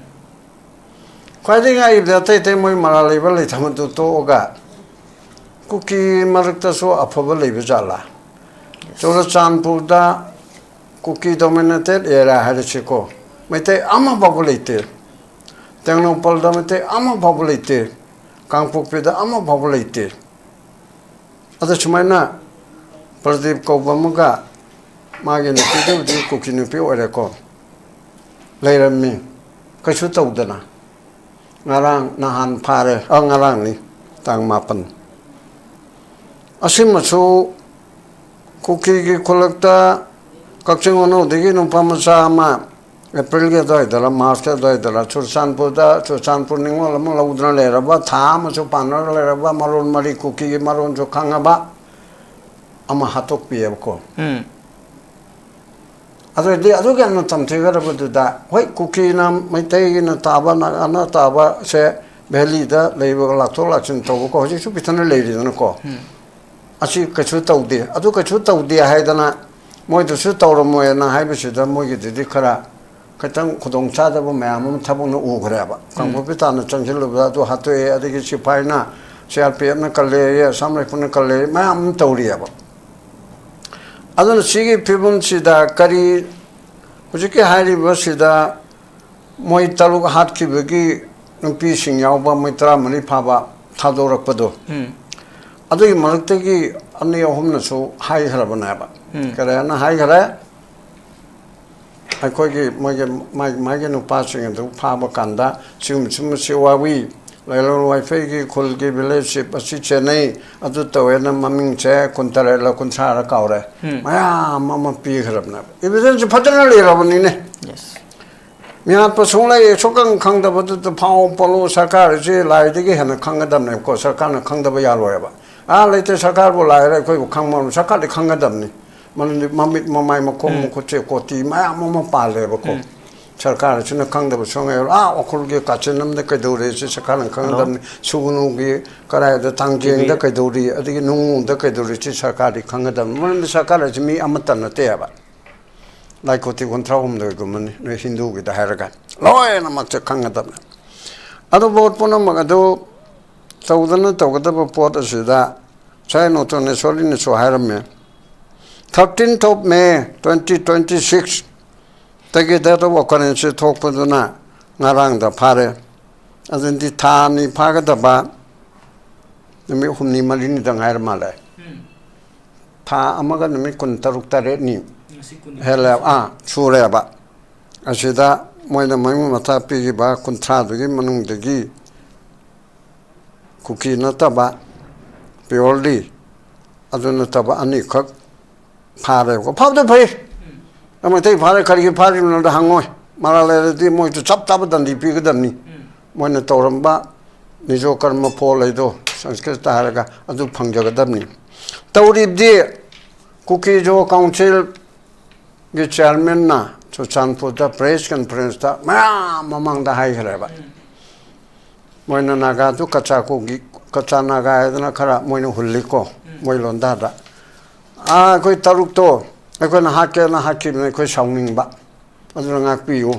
ꯈ꯭ꯋꯥꯏꯗꯒꯤ ꯉꯛꯏꯕꯗꯤ ꯑꯇꯩ ꯑꯇꯩ ꯃꯣꯏ ꯃꯔꯥꯜ ꯂꯩꯕ ꯂꯩꯇꯕꯗꯨ ꯇꯣꯛꯑꯒ ꯀꯨꯀꯤ ꯃꯔꯛꯇꯁꯨ ꯑꯐꯕ ꯂꯩꯕ ꯖꯥꯠꯂꯥ? ꯆꯨꯔꯆꯥꯟꯄꯨꯔꯗ ꯀꯨꯀꯤ dominated area ꯍꯥꯏꯔꯁꯤꯀꯣ, ꯃꯩꯇꯩ ꯑꯃ ꯐꯥꯎꯕ ꯂꯩꯇꯦ꯫ ꯇꯦꯡꯅꯧꯄꯜꯗ ꯃꯩꯇꯩ ꯑꯃ ꯐꯥꯎꯕ ꯂꯩꯇꯦ꯫ ꯀꯥꯡꯄꯣꯛꯄꯤꯗ ꯑꯃ ꯐꯥꯎꯕ ꯂꯩꯇꯦ꯫ ꯑꯗ ꯁꯨꯃꯥꯏꯅ ꯄ꯭ꯔꯗꯤꯞ ꯀꯧꯕ ꯑꯃꯒ ꯃꯥꯒꯤ ꯅꯨꯄꯤꯗꯨꯕꯨꯗꯤ ꯀꯨꯀꯤ ꯅꯨꯄꯤ ꯑꯣꯏꯔꯦꯀꯣ, ꯂꯩꯔꯝꯃꯤ꯫ ꯀꯩꯁꯨ ꯇꯧꯗꯅ ꯉꯔꯥꯡ ꯅꯍꯥꯟ ꯐꯥꯔꯦ꯫ ꯑ, ꯉꯔꯥꯡꯅꯤ, ꯇꯥꯡ ꯃꯥꯄꯟ꯫ ꯑꯁꯤꯃꯁꯨ ꯀꯨꯀꯤꯒꯤ ꯈꯨꯜꯂꯛꯇ ꯀꯛꯆꯤꯡ ꯈꯨꯅꯧꯗꯒꯤ ꯅꯨꯄꯥ ꯃꯆꯥ ꯑꯃ ꯑꯦꯄ꯭ꯔꯤꯜꯒꯤ ꯑꯗꯨꯋꯥꯏꯗꯔ, ꯃꯥꯔꯆꯀꯤ ꯑꯗꯨꯋꯥꯏꯗꯔ, ꯆꯨꯔꯆꯥꯟꯄꯨꯔꯗ, ꯆꯨꯔꯆꯥꯟꯄꯨꯔ ꯅꯤꯉꯣꯜ ꯑꯃ ꯂꯧꯗꯨꯅ ꯂꯩꯔꯕ, ꯊꯥ ꯑꯃꯁꯨ ꯄꯥꯟꯅꯔꯒ ꯂꯩꯔꯕ, ꯃꯔꯣꯟ ꯃꯔꯤ, ꯀꯨꯀꯤꯒꯤ ꯃꯔꯣꯟꯁꯨ ꯈꯪꯉꯕ ꯑꯃ ꯍꯥꯠꯇꯣꯛꯄꯤꯑꯕꯀꯣ꯫ ꯎꯝ꯫ ꯑꯗꯨ ꯑꯣꯏꯔꯗꯤ ꯑꯗꯨꯒꯤ ꯌꯥꯝꯅ ꯇꯝꯊꯤꯒꯗꯕꯗꯨꯗ, ꯍꯣꯏ, ꯀꯨꯀꯤꯅ, ꯃꯩꯇꯩꯒꯤꯅ ꯇꯥꯕ, ꯅꯥꯒꯥꯅ ꯇꯥꯕꯁꯦ ꯚꯦꯂꯤꯗ ꯂꯩꯕ ꯂꯥꯛꯊꯣꯛ ꯂꯥꯛꯁꯤꯟ ꯇꯧꯕꯀꯣ, ꯍꯧꯖꯤꯛꯁꯨ ꯄꯤꯊꯅ ꯂꯩꯔꯤꯗꯅꯀꯣ꯫ ꯎꯝ꯫ ꯑꯁꯤ ꯀꯩꯁꯨ ꯇꯧꯗꯦ꯫ ꯑꯗꯨ ꯀꯩꯁꯨ ꯇꯧꯗꯦ ꯍꯥꯏꯗꯅ ꯃꯣꯏꯗꯁꯨ ꯇꯧꯔꯝꯃꯣꯏꯅ ꯍꯥꯏꯕꯁꯤꯗ ꯃꯣꯏꯒꯤꯗꯨꯗꯤ ꯈꯔ ꯈꯤꯇꯪ ꯈꯨꯗꯣꯡ ꯆꯥꯗꯕ ꯃꯌꯥꯝ ꯑꯃ ꯊꯕꯛꯅ ꯎꯈ꯭ꯔꯦꯕ꯫ ꯀꯥꯡꯄꯣꯛꯄꯤ ꯇꯥꯟꯅ ꯆꯪꯁꯤꯜꯂꯨꯕꯗ ꯑꯗꯨ ꯍꯥꯠꯇꯣꯛꯑꯦ, ꯑꯗꯒꯤ ꯁꯤꯐꯥꯏꯅ ꯁꯤ ꯑꯥꯔ ꯄꯤ ꯑꯦꯐꯅ ꯀꯜꯂꯦꯌꯦ, ꯑꯁꯥꯝ ꯔꯥꯏꯐꯜꯅ ꯀꯜꯂꯦ, ꯃꯌꯥꯝ ꯑꯃ ꯇꯧꯔꯤꯑꯕ꯫ ꯑꯗꯨꯅ ꯁꯤꯒꯤ ꯐꯤꯕꯝꯁꯤꯗ ꯀꯔꯤ ꯍꯧꯖꯤꯛꯀꯤ ꯍꯥꯏꯔꯤꯕꯁꯤꯗ ꯃꯣꯏ ꯇꯔꯨꯛ ꯍꯥꯠꯈꯤꯕꯒꯤ ꯅꯨꯄꯤꯁꯤꯡ ꯌꯥꯎꯕ ꯃꯣꯏ ꯇꯔꯥꯃꯔꯤ ꯐꯥꯕ ꯊꯥꯗꯣꯔꯛꯄꯗꯣ, ꯑꯗꯨꯒꯤ ꯃꯔꯛꯇꯒꯤ ꯑꯅꯤ ꯑꯍꯨꯝꯅꯁꯨ ꯍꯥꯏꯈ꯭ꯔꯕꯅꯦꯕ꯫ ꯀꯔꯤ ꯍꯥꯏꯅ ꯍꯥꯏꯈ꯭ꯔꯦ? ꯑꯩꯈꯣꯏꯒꯤ ꯃꯣꯏꯒꯤ ꯃꯥꯒꯤ ꯃꯥꯒꯤ ꯅꯨꯄꯥꯁꯤꯡ ꯑꯗꯨ ꯐꯥꯕ ꯀꯥꯟꯗ ꯁꯤꯒꯨꯝꯕ ꯁꯤꯒꯨꯝꯕꯁꯤ ꯋꯥꯋꯤ, ꯂꯥꯏꯂꯣꯟ ꯋꯥꯏꯐꯩꯒꯤ ꯈꯨꯜꯒꯤ ꯚꯤꯂꯦꯖꯁꯤꯞ ꯑꯁꯤ ꯆꯦꯟꯅꯩ, ꯑꯗꯨ ꯇꯧꯋꯦꯅ ꯃꯃꯤꯡꯁꯦ ꯀꯨꯟꯇꯔꯦꯠꯂ ꯀꯨꯟꯊ꯭ꯔꯥꯔ ꯀꯥꯎꯔꯦ, ꯃꯌꯥꯝ ꯑꯃ ꯄꯤꯈ꯭ꯔꯕꯅꯦꯕ꯫ ꯏꯚꯤꯗꯦꯟꯁ ꯐꯖꯅ ꯂꯩꯔꯕꯅꯤꯅꯦ꯫ ꯃꯤꯍꯥꯠꯄ ꯁꯨꯡꯂꯩ ꯁꯨꯛꯈꯪ ꯈꯪꯗꯕꯗꯨꯗ ꯐꯥꯎ ꯄꯣꯠꯂꯣ, ꯁꯔꯀꯥꯔ ꯑꯁꯤ ꯂꯥꯏꯗꯒꯤ ꯍꯦꯟꯅ ꯈꯪꯒꯗꯕꯅꯦꯕꯀꯣ꯫ ꯁꯔꯀꯥꯔꯅ ꯈꯪꯗꯕ ꯌꯥꯔꯣꯏꯕ꯫ ꯑꯥ ꯂꯩꯇꯦ, ꯁꯔꯀꯥꯔꯕꯨ ꯂꯥꯏꯔ ꯑꯩꯈꯣꯏꯕꯨ ꯈꯪꯕ ꯉꯝ-, ꯁꯔꯀꯥꯔꯗꯤ ꯈꯪꯒꯗꯕꯅꯤ꯫ ꯃꯔꯝꯗꯤ ꯃꯃꯤꯠ ꯃꯃꯥꯏ ꯃꯈꯣꯡ ꯃꯈꯨꯠꯁꯦ ꯀꯣꯇꯤ ꯃꯌꯥꯝ ꯑꯃ ꯄꯥꯜꯂꯦꯕꯀꯣ꯫ ꯁꯔꯀꯥꯔ ꯑꯁꯤꯅ ꯈꯪꯗꯕ ꯁꯨꯡꯌꯥ ꯌꯥꯔꯣꯏ꯫ ꯑꯥ ꯎꯈ꯭ꯔꯨꯜꯒꯤ ꯀꯥꯆꯤꯟ ꯑꯃꯗ ꯀꯩꯗꯧꯔꯦ ꯁꯤ ꯁꯔꯀꯥꯔꯅ ꯈꯪꯒꯗꯕꯅꯤ꯫ ꯁꯨꯒꯅꯨꯒꯤ ꯀꯗꯥꯏꯗ ꯇꯥꯡꯖꯦꯡꯗ ꯀꯩꯗꯧꯔꯤ, ꯑꯗꯒꯤ ꯅꯨꯡꯉꯨꯗ ꯀꯩꯗꯧꯔꯤ ꯁꯤ ꯁꯔꯀꯥꯔꯗꯤ ꯈꯪꯒꯗꯕꯅꯤ꯫ ꯃꯔꯝꯗꯤ ꯁꯔꯀꯥꯔ ꯑꯁꯤ ꯃꯤ ꯑꯃꯠꯇ ꯅꯠꯇꯦꯕ꯫ ꯂꯥꯏ ꯀꯣꯇꯤ ꯀꯨꯟꯊ꯭ꯔꯥ ꯍꯨꯝꯗꯣꯏꯒꯨꯝꯕꯅꯤ ꯅꯣꯏ ꯍꯤꯟꯗꯨꯒꯤꯗ ꯍꯥꯏꯔꯒ ꯂꯣꯏꯅꯃꯛꯁꯦ ꯈꯪꯒꯗꯕꯅꯤ꯫ ꯑꯗꯨ ꯄꯣꯠ ꯄꯨꯝꯅꯃꯛ ꯑꯗꯨ ꯇꯧꯗꯅ ꯇꯧꯒꯗꯕ ꯄꯣꯠ ꯑꯁꯤꯗ ꯉꯁꯥꯏ ꯅꯣꯇꯣꯅꯦꯁꯣꯔꯤꯅꯁꯨ ꯍꯥꯏꯔꯝꯃꯦ, thirteenth of May twenty twenty six ꯇꯒꯤ date of occurrence ꯊꯣꯛꯄꯗꯨꯅ ꯉꯔꯥꯡꯗ ꯐꯥꯔꯦ꯫ ꯑꯗꯨꯗꯤ ꯊꯥ ꯑꯅꯤ ꯐꯥꯒꯗꯕ ꯅꯨꯃꯤꯠ ꯍꯨꯝꯅꯤ ꯃꯔꯤꯅꯤꯗ ꯉꯥꯏꯔ ꯃꯥꯜꯂꯦ꯫ ꯊꯥ ꯑꯃꯒ ꯅꯨꯃꯤꯠ ꯀꯨꯟꯇꯔꯨꯛ ꯇꯔꯦꯠꯅꯤ ꯍꯦꯜꯂꯦ꯫ ꯑꯥ, ꯁꯨꯔꯦꯕ꯫ ꯑꯁꯤꯗ ꯃꯣꯏꯅ ꯃꯃꯤꯡ ꯃꯊꯥ ꯄꯤꯈꯤꯕ ꯀꯨꯟꯊ꯭ꯔꯥꯗꯨꯒꯤ ꯃꯅꯨꯡꯗꯒꯤ ꯀꯨꯀꯤ ꯅꯠꯇꯕ purely ꯑꯗꯨ ꯅꯠꯇꯕ ꯑꯅꯤꯈꯛ ꯐꯥꯔꯦꯕꯀꯣ꯫ ꯐꯥꯕꯗ ꯐꯩ꯫ ꯃꯩꯇꯩ ꯐꯥꯔꯦ, ꯀꯔꯤꯒꯤ ꯐꯥꯔꯤꯕꯅꯣꯗ ꯍꯪꯉꯣꯏ꯫ ꯃꯔꯥꯜ ꯂꯩꯔꯗꯤ ꯃꯣꯏꯁꯨ ꯆꯞ ꯆꯥꯕ ꯗꯟꯗꯤ ꯄꯤꯒꯗꯕꯅꯤ꯫ ꯃꯣꯏꯅ ꯇꯧꯔꯝꯕ ꯅꯤꯖꯣ ꯀꯔꯃ ꯐꯣꯜ ꯍꯥꯏꯗꯣ ꯁꯪꯁꯀ꯭ꯔꯤꯠꯇ ꯍꯥꯏꯔꯒ ꯑꯗꯨ ꯐꯪꯖꯒꯗꯕꯅꯤ꯫ ꯇꯧꯔꯤꯕꯗꯤ ꯀꯨꯀꯤꯖꯣ ꯀꯥꯎꯟꯁꯤꯜꯒꯤ ꯆꯤꯌꯥꯔꯃꯦꯟꯅ ꯆꯨꯔꯆꯥꯟꯄꯨꯔꯗ ꯄ꯭ꯔꯦꯁ ꯀꯟꯐꯔꯦꯟꯁꯇ ꯃꯌꯥꯝ ꯃꯃꯥꯡꯗ ꯍꯥꯏꯈ꯭ꯔꯦꯕ꯫ ꯃꯣꯏꯅ ꯅꯥꯒꯥꯗꯨ ꯀꯆꯥ ꯀꯨꯀꯤ, ꯀꯆꯥ ꯅꯥꯒꯥ ꯍꯥꯏꯗꯅ ꯈꯔ ꯃꯣꯏꯅ ꯍꯨꯜꯂꯤꯀꯣ, ꯃꯣꯏ ꯂꯣꯟꯗꯥꯗ꯫ ꯑꯥ, ꯑꯩꯈꯣꯏ ꯇꯔꯨꯛꯇꯣ ꯑꯩꯈꯣꯏꯅ ꯍꯥꯠꯀꯦꯅ ꯍꯥꯠꯈꯤꯕꯅꯤ, ꯑꯩꯈꯣꯏ ꯁꯥꯎꯅꯤꯡꯕ꯫ ꯑꯗꯨꯅ ꯉꯥꯛꯄꯤꯌꯨ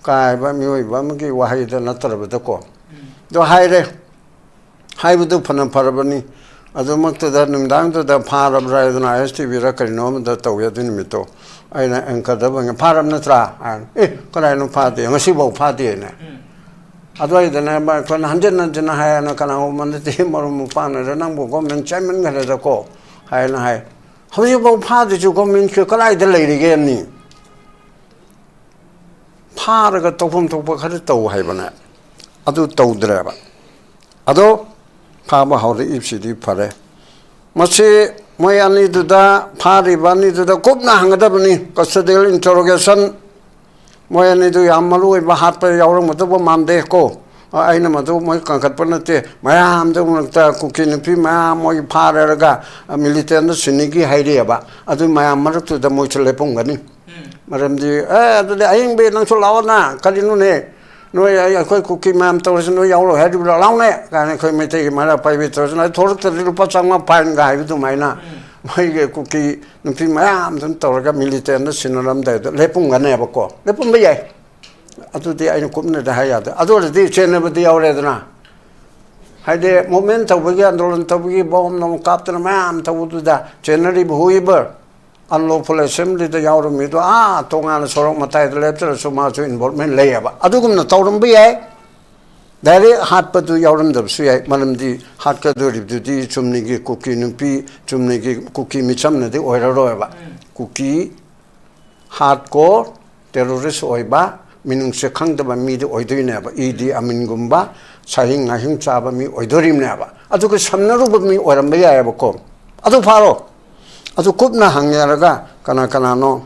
ꯀꯥꯏꯕ ꯃꯤꯑꯣꯏꯕ ꯑꯃꯒꯤ ꯋꯥꯍꯩꯗ ꯅꯠꯇ꯭ꯔꯕꯗꯀꯣ꯫ ꯑꯗꯣ ꯍꯥꯏꯔꯦ, ꯍꯥꯏꯕꯗꯨ ꯐꯅ ꯐꯔꯕꯅꯤ꯫ ꯑꯗꯨꯃꯛꯇꯗ ꯅꯨꯃꯤꯗꯥꯡꯗꯨꯗ ꯐꯥꯔꯕ꯭ꯔꯥ ꯍꯥꯏꯗꯅ ꯑꯥꯏ ꯑꯦꯁ ꯇꯤ ꯚꯤꯔ ꯀꯔꯤꯅꯣ ꯑꯃꯗ ꯇꯧꯏ ꯑꯗꯨ ꯅꯨꯃꯤꯠꯇꯣ꯫ ꯑꯩꯅ ꯑꯦꯡꯀꯔꯗ ꯍꯪꯉꯦ, "ꯐꯥꯔꯕ ꯅꯠꯇ꯭ꯔꯥ?" ꯍꯥꯏꯅ, "ꯑꯦ, ꯀꯗꯥꯏꯅꯣ ꯐꯥꯗꯦ, ꯉꯁꯤꯐꯥꯎ ꯐꯥꯗꯦꯅ"꯫ ꯑꯗꯨꯋꯥꯏꯗꯅꯦ ꯑꯩꯈꯣꯏꯅ ꯍꯟꯖꯤꯟ ꯍꯟꯖꯤꯟꯅ ꯍꯥꯏꯌꯦꯅ, "ꯀꯅꯥꯒꯨꯝꯕ ꯅꯠꯇꯦ, ꯃꯔꯨꯞ ꯃꯄꯥꯡꯅꯔ ꯅꯪꯕꯨ ꯒꯣꯔꯃꯦꯟ ꯆꯦꯟꯃꯟꯈ꯭ꯔꯦꯗꯀꯣ" ꯍꯥꯏꯅ ꯍꯥꯏ꯫ "ꯍꯧꯖꯤꯛꯐꯥꯎ ꯐꯥꯗ꯭ꯔꯤꯁꯤ ꯒꯣꯔꯃꯦꯟꯁꯦ ꯀꯗꯥꯏꯗ ꯂꯩꯔꯤꯒꯦ ꯑꯅꯤ?" ꯐꯥꯔꯒ ꯇꯧꯐꯝ ꯊꯣꯛꯄ ꯈꯔ ꯇꯧ ꯍꯥꯏꯕꯅꯦ, ꯑꯗꯨ ꯇꯧꯗ꯭ꯔꯦꯕ꯫ ꯑꯗꯣ ꯐꯥꯕ ꯍꯧꯔꯛꯏꯕꯁꯤꯗꯤ ꯐꯔꯦ꯫ ꯃꯁꯤ ꯃꯣꯏ ꯑꯅꯤꯗꯨꯗ, ꯐꯥꯔꯤꯕ ꯑꯅꯤꯗꯨꯗ ꯀꯨꯞꯅ ꯍꯪꯒꯗꯕꯅꯤ, custodial interrogation꯫ ꯃꯣꯏ ꯑꯅꯤꯗꯨ ꯌꯥꯝ ꯃꯔꯨ ꯑꯣꯏꯕ ꯍꯥꯠꯄ ꯌꯥꯎꯔꯝꯒꯗꯧꯕ ꯃꯥꯟꯗꯦ ꯀꯣ꯫ ꯑꯩꯅ ꯃꯗꯨ ꯃꯣꯏ ꯀꯟꯈꯠꯄ ꯅꯠꯇꯦ꯫ ꯃꯌꯥꯝꯗ ꯃꯔꯛꯇ ꯀꯨꯀꯤ ꯅꯨꯄꯤ ꯃꯌꯥꯝ ꯃꯣꯏ ꯐꯥꯔꯦꯔꯒ ꯃꯤꯂꯤꯇꯦꯟꯗ ꯁꯤꯟꯅꯤꯒꯤ ꯍꯥꯏꯔꯛꯑꯦꯕ꯫ ꯑꯗꯨ ꯃꯌꯥꯝ ꯃꯔꯛꯇꯨꯗ ꯃꯣꯏꯁꯨ ꯂꯦꯞꯄꯝꯒꯅꯤ꯫ ꯃꯔꯝꯗꯤ, "ꯑꯦ, ꯑꯗꯨꯗꯤ ꯑꯍꯤꯡꯕꯤ ꯅꯪꯁꯨ ꯂꯥꯛꯑꯣꯅ, ꯀꯔꯤꯅꯣꯅꯦ? ꯅꯣꯏ ꯑꯩ-, ꯑꯩꯈꯣꯏ ꯀꯨꯀꯤ ꯃꯌꯥꯝ ꯇꯧꯔꯁꯤ, ꯅꯣꯏ ꯌꯥꯎꯔꯣꯏ ꯍꯥꯏꯔꯤꯕ꯭ꯔꯥ? ꯂꯥꯎꯅꯦ!" ꯀꯥꯏꯅ ꯑꯩꯈꯣꯏ ꯃꯩꯇꯩꯒꯤ ꯃꯔꯛ ꯄꯥꯏꯕꯤ ꯇꯧꯔꯁꯤ, ꯅꯣꯏ ꯊꯣꯛꯂꯛꯇ꯭ꯔꯗꯤ ꯂꯨꯄꯥ ꯆꯥꯝꯃꯉꯥ ꯐꯥꯏꯟꯒ ꯍꯥꯏꯕ ꯑꯗꯨꯃꯥꯏꯅ ꯃꯣꯏꯒꯤ ꯀꯨꯀꯤ ꯅꯨꯄꯤ ꯃꯌꯥꯝꯗꯨꯅ ꯇꯧꯔꯒ ꯃꯤꯂꯤꯇꯦꯟꯗ ꯁꯤꯟꯅꯔꯝꯗꯥꯏꯗ ꯂꯦꯞꯄꯝꯒꯅꯦꯕꯀꯣ꯫ ꯂꯦꯞꯄꯝꯕ ꯌꯥꯏ꯫ ꯑꯗꯨꯗꯤ ꯑꯩꯅ ꯀꯨꯞꯅꯗꯤ ꯍꯥꯏ ꯌꯥꯗꯦ꯫ ꯑꯗꯨ ꯑꯣꯏꯔꯗꯤ ꯆꯦꯟꯅꯕꯗꯤ ꯌꯥꯎꯔꯦꯗꯅ꯫ ꯍꯥꯏꯗꯤ movement ꯇꯧꯕꯒꯤ, ꯑꯟꯗꯣꯂꯟ ꯇꯧꯕꯒꯤ, ꯕꯣꯝ ꯅꯣꯡ ꯀꯥꯞꯇꯅ ꯃꯌꯥꯝ ꯇꯧꯕꯗꯨꯗ ꯆꯦꯟꯅꯔꯤꯕ whoever, unlawful assemblyꯗ ꯌꯥꯎꯔꯝꯃꯤꯗꯣ, ꯑꯥ ꯇꯣꯉꯥꯟꯅ ꯁꯣꯔꯣꯛ ꯃꯇꯥꯏꯗ ꯂꯦꯞꯇ꯭ꯔꯁꯨ ꯃꯥꯁꯨ involvement ꯂꯩꯌꯦꯕ꯫ ꯑꯗꯨꯒꯨꯝꯅ ꯇꯧꯔꯝꯕ ꯌꯥꯏ꯫ Direct ꯍꯥꯠꯄꯗꯨ ꯌꯥꯎꯔꯝꯗꯕꯁꯨ ꯌꯥꯏ꯫ ꯃꯔꯝꯗꯤ ꯍꯥꯠꯀꯗꯣꯔꯤꯕꯗꯨꯗꯤ ꯆꯨꯝꯅꯒꯤ ꯀꯨꯀꯤ ꯅꯨꯄꯤ, ꯆꯨꯝꯅꯒꯤ ꯀꯨꯀꯤ ꯃꯤꯆꯝꯅꯗꯤ ꯑꯣꯏꯔꯔꯣꯏꯕ꯫ ꯀꯨꯀꯤ hardcore terrorist ꯑꯣꯏꯕ, ꯃꯤꯅꯨꯡꯁꯤ ꯈꯪꯗꯕ ꯃꯤꯗꯤ ꯑꯣꯏꯗꯣꯏꯅꯦꯕ꯫ ꯏꯗꯤ ꯑꯃꯤꯟꯒꯨꯝꯕ ꯁꯥꯍꯤꯡ ꯉꯥꯍꯤꯡ ꯆꯥꯕ ꯃꯤ ꯑꯣꯏꯗꯣꯔꯤꯕꯅꯦꯕ꯫ ꯑꯗꯨꯒ ꯁꯝꯅꯔꯨꯕ ꯃꯤ ꯑꯣꯏꯔꯝꯕ ꯌꯥꯏꯑꯕꯀꯣ꯫ ꯑꯗꯨ ꯐꯥꯔꯣ꯫ ꯑꯗꯨ ꯀꯨꯞꯅ ꯍꯪꯅꯔꯒ ꯀꯅꯥ ꯀꯅꯥꯅꯣ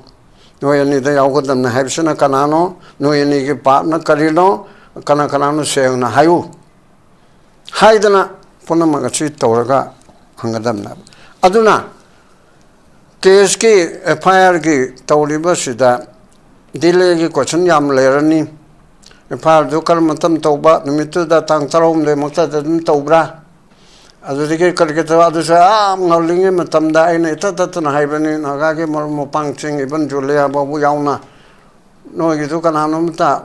ꯅꯣꯏ ꯑꯅꯤꯗ ꯌꯥꯎꯒꯗꯕꯅꯤ ꯍꯥꯏꯕꯁꯤꯅ ꯀꯅꯥꯅꯣ, ꯅꯣꯏ ꯑꯅꯤꯒꯤ ꯄꯥꯞꯅ ꯀꯔꯤꯅꯣ, ꯀꯅꯥ ꯀꯅꯥꯅꯣ ꯁꯦꯡꯅ ꯍꯥꯏꯌꯨ ꯍꯥꯏꯗꯅ ꯄꯨꯝꯅꯃꯛ ꯑꯁꯤ ꯇꯧꯔꯒ ꯍꯪꯒꯗꯕꯅꯦꯕ꯫ ꯑꯗꯨꯅ ꯀꯦꯁꯀꯤ, ꯑꯦꯐ ꯑꯥꯏ ꯑꯥꯔꯒꯤ ꯇꯧꯔꯤꯕꯁꯤꯗ ꯗꯤꯂꯦꯒꯤ ꯀꯣꯏꯁꯟ ꯌꯥꯝ ꯂꯩꯔꯅꯤ꯫ ꯑꯦꯐ ꯑꯥꯏ ꯑꯥꯔꯗꯨ ꯀꯔꯝꯕ ꯃꯇꯝ ꯇꯧꯕ, ꯅꯨꯃꯤꯠꯇꯨꯗ ꯇꯥꯡ ꯇꯔꯥꯍꯨꯝꯗꯣꯏꯃꯛꯇꯗ ꯑꯗꯨꯝ ꯇꯧꯕ꯭ꯔꯥ? ꯑꯗꯨꯗꯒꯤ ꯀꯔꯤ ꯀꯔꯤ ꯇꯧ, ꯑꯗꯨꯁꯨ ꯌꯥꯝ ꯉꯜꯂꯤꯉꯩ ꯃꯇꯝꯗ ꯑꯩꯅ ꯏꯇꯠ ꯇꯠꯇꯅ ꯍꯥꯏꯕꯅꯤ, ꯅꯥꯒꯥꯒꯤ ꯃꯔꯨꯞ ꯃꯄꯥꯡꯁꯤꯡ, ꯏꯕꯟ ꯖꯨꯂꯤꯌꯥ ꯐꯥꯎꯕ ꯌꯥꯎꯅ, "ꯅꯣꯏꯒꯤꯗꯨ ꯀꯅꯥꯅꯣꯝꯇ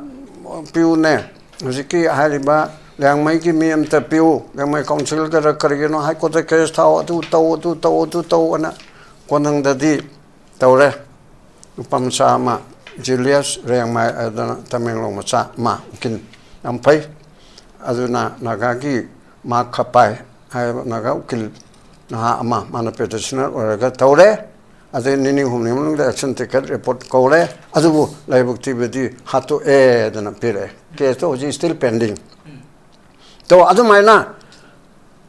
ꯄꯤꯌꯨꯅꯦ, ꯍꯧꯖꯤꯛꯀꯤ ꯍꯥꯏꯔꯤꯕ ꯂꯤꯌꯥꯡꯃꯩꯒꯤ ꯃꯤ ꯑꯝꯇ ꯄꯤꯌꯨ, ꯂꯤꯌꯥꯡꯃꯩ ꯀꯥꯎꯟꯁꯤꯜꯗꯔ ꯀꯔꯤꯒꯤꯅꯣ ꯍꯥꯏ ꯀꯣꯔꯠꯇ ꯀꯦꯁ ꯊꯥꯎ, ꯑꯗꯨ ꯇꯧ, ꯑꯗꯨ ꯇꯧ, ꯑꯗꯨ ꯇꯧ" ꯑꯅ ꯀꯣꯟꯅꯪꯗꯗꯤ ꯇꯧꯔꯦ꯫ ꯅꯨꯄꯥ ꯃꯆꯥ ꯑꯃ, ꯖꯨꯂꯤꯌꯁ ꯔꯦꯡꯃꯥꯏ ꯍꯥꯏꯗꯅ ꯇꯃꯦꯡꯂꯣꯡ ꯃꯆꯥ ꯑꯃ, ꯎꯀꯤꯜ ꯌꯥꯝ ꯐꯩ꯫ ꯑꯗꯨꯅ ꯅꯥꯒꯥꯒꯤ ꯃꯥ ꯈꯄꯥꯏ ꯍꯥꯏꯕ ꯅꯥꯒꯥ ꯎꯀꯤꯜ ꯅꯍꯥ ꯑꯃ, ꯃꯥꯅ ꯄ꯭ꯔꯦꯛꯇꯤꯁꯅꯔ ꯑꯣꯏꯔꯒ ꯇꯧꯔꯦ꯫ ꯑꯗꯩ ꯅꯤꯅꯤ ꯍꯨꯝꯅꯤ ꯃꯅꯨꯡꯗ ꯑꯦꯛꯁꯟ ꯇꯤꯀꯦꯠ ꯔꯤꯄꯣꯔꯠ ꯀꯧꯔꯦ꯫ ꯑꯗꯨꯕꯨ ꯂꯥꯏꯕꯛ ꯊꯤꯕꯗꯤ ꯍꯥꯠꯇꯣꯛꯑꯦꯗꯅ ꯄꯤꯔꯛꯑꯦ꯫ ꯀꯦꯁꯇꯣ ꯍꯧꯖꯤꯛ ꯁ꯭ꯇꯤꯜ ꯄꯦꯟꯗꯤꯡ꯫ ꯇꯣ, ꯑꯗꯨꯃꯥꯏꯅ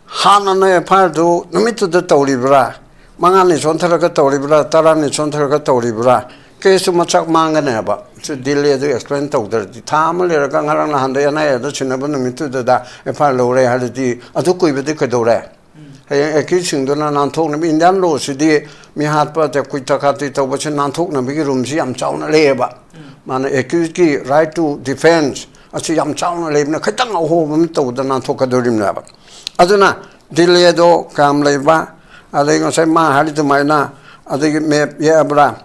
ꯍꯥꯟꯅꯅ ꯑꯦꯐ ꯑꯥꯏ ꯑꯥꯔꯗꯨ ꯅꯨꯃꯤꯠꯇꯨꯗ ꯇꯧꯔꯤꯕ꯭ꯔꯥ, ꯃꯉꯥꯅꯤ ꯆꯣꯟꯊꯔꯒ ꯇꯧꯔꯤꯕ꯭ꯔꯥ, ꯇꯔꯥꯅꯤ ꯆꯣꯟꯊꯔꯒ ꯇꯧꯔꯤꯕ꯭ꯔꯥ, ꯀꯦꯁꯇꯨ ꯃꯆꯥꯛ ꯃꯥꯡꯒꯅꯦꯕ꯫ ꯁꯤ ꯗꯤꯂꯦꯗꯨ ꯑꯦꯛꯁꯄ꯭ꯂꯦꯟ ꯇꯧꯗ꯭ꯔꯗꯤ, ꯊꯥ ꯑꯃ ꯂꯩꯔꯒ ꯉꯔꯥꯡ ꯅꯍꯥꯟꯗ ꯑꯦꯟ ꯑꯥꯏ ꯑꯦꯗ ꯁꯤꯟꯅꯕ ꯅꯨꯃꯤꯠꯇꯨꯗ ꯑꯦꯐ ꯑꯥꯏ ꯑꯥꯔ ꯂꯧꯔꯦ ꯍꯥꯏꯔꯗꯤ, ꯑꯗꯨ ꯀꯨꯏꯕꯗꯤ ꯀꯩꯗꯧꯔꯦ? ꯍꯌꯦꯡ ꯑꯦꯀ꯭ꯌꯨꯁꯁꯤꯡꯗꯨꯅ ꯅꯥꯟꯊꯣꯛꯅꯕ, ꯏꯟꯗꯤꯌꯥꯟ ꯂꯣꯁꯤꯗꯤ ꯃꯤ ꯍꯥꯠꯄ, ꯇꯦꯛ ꯀꯨꯏ ꯇꯀꯥꯇꯤ ꯇꯧꯕꯁꯤ ꯅꯥꯟꯊꯣꯛꯅꯕꯒꯤ ꯔꯨꯝꯁꯤ ꯌꯥꯝ ꯆꯥꯎꯅ ꯂꯩꯌꯦꯕ꯫ ꯃꯥꯅ ꯑꯦꯀ꯭ꯌꯨꯁꯀꯤ right to defence ꯑꯁꯤ ꯌꯥꯝ ꯆꯥꯎꯅ ꯂꯩꯕꯅ, ꯈꯤꯇꯪ ꯑꯍꯣꯕ ꯑꯃ ꯇꯧꯕꯗ ꯅꯥꯟꯊꯣꯛꯀꯗꯧꯔꯤꯕꯅꯦꯕ꯫ ꯑꯗꯨꯅ ꯗꯤꯂꯦꯗꯣ ꯀꯌꯥꯝ ꯂꯩꯕ, ꯑꯗꯩ ꯉꯁꯥꯏ ꯃꯥ ꯍꯥꯏꯔꯤ ꯑꯗꯨꯃꯥꯏꯅ, ꯑꯗꯒꯤ ꯃꯦꯞ ꯌꯦꯛꯑꯕ꯭ꯔꯥ,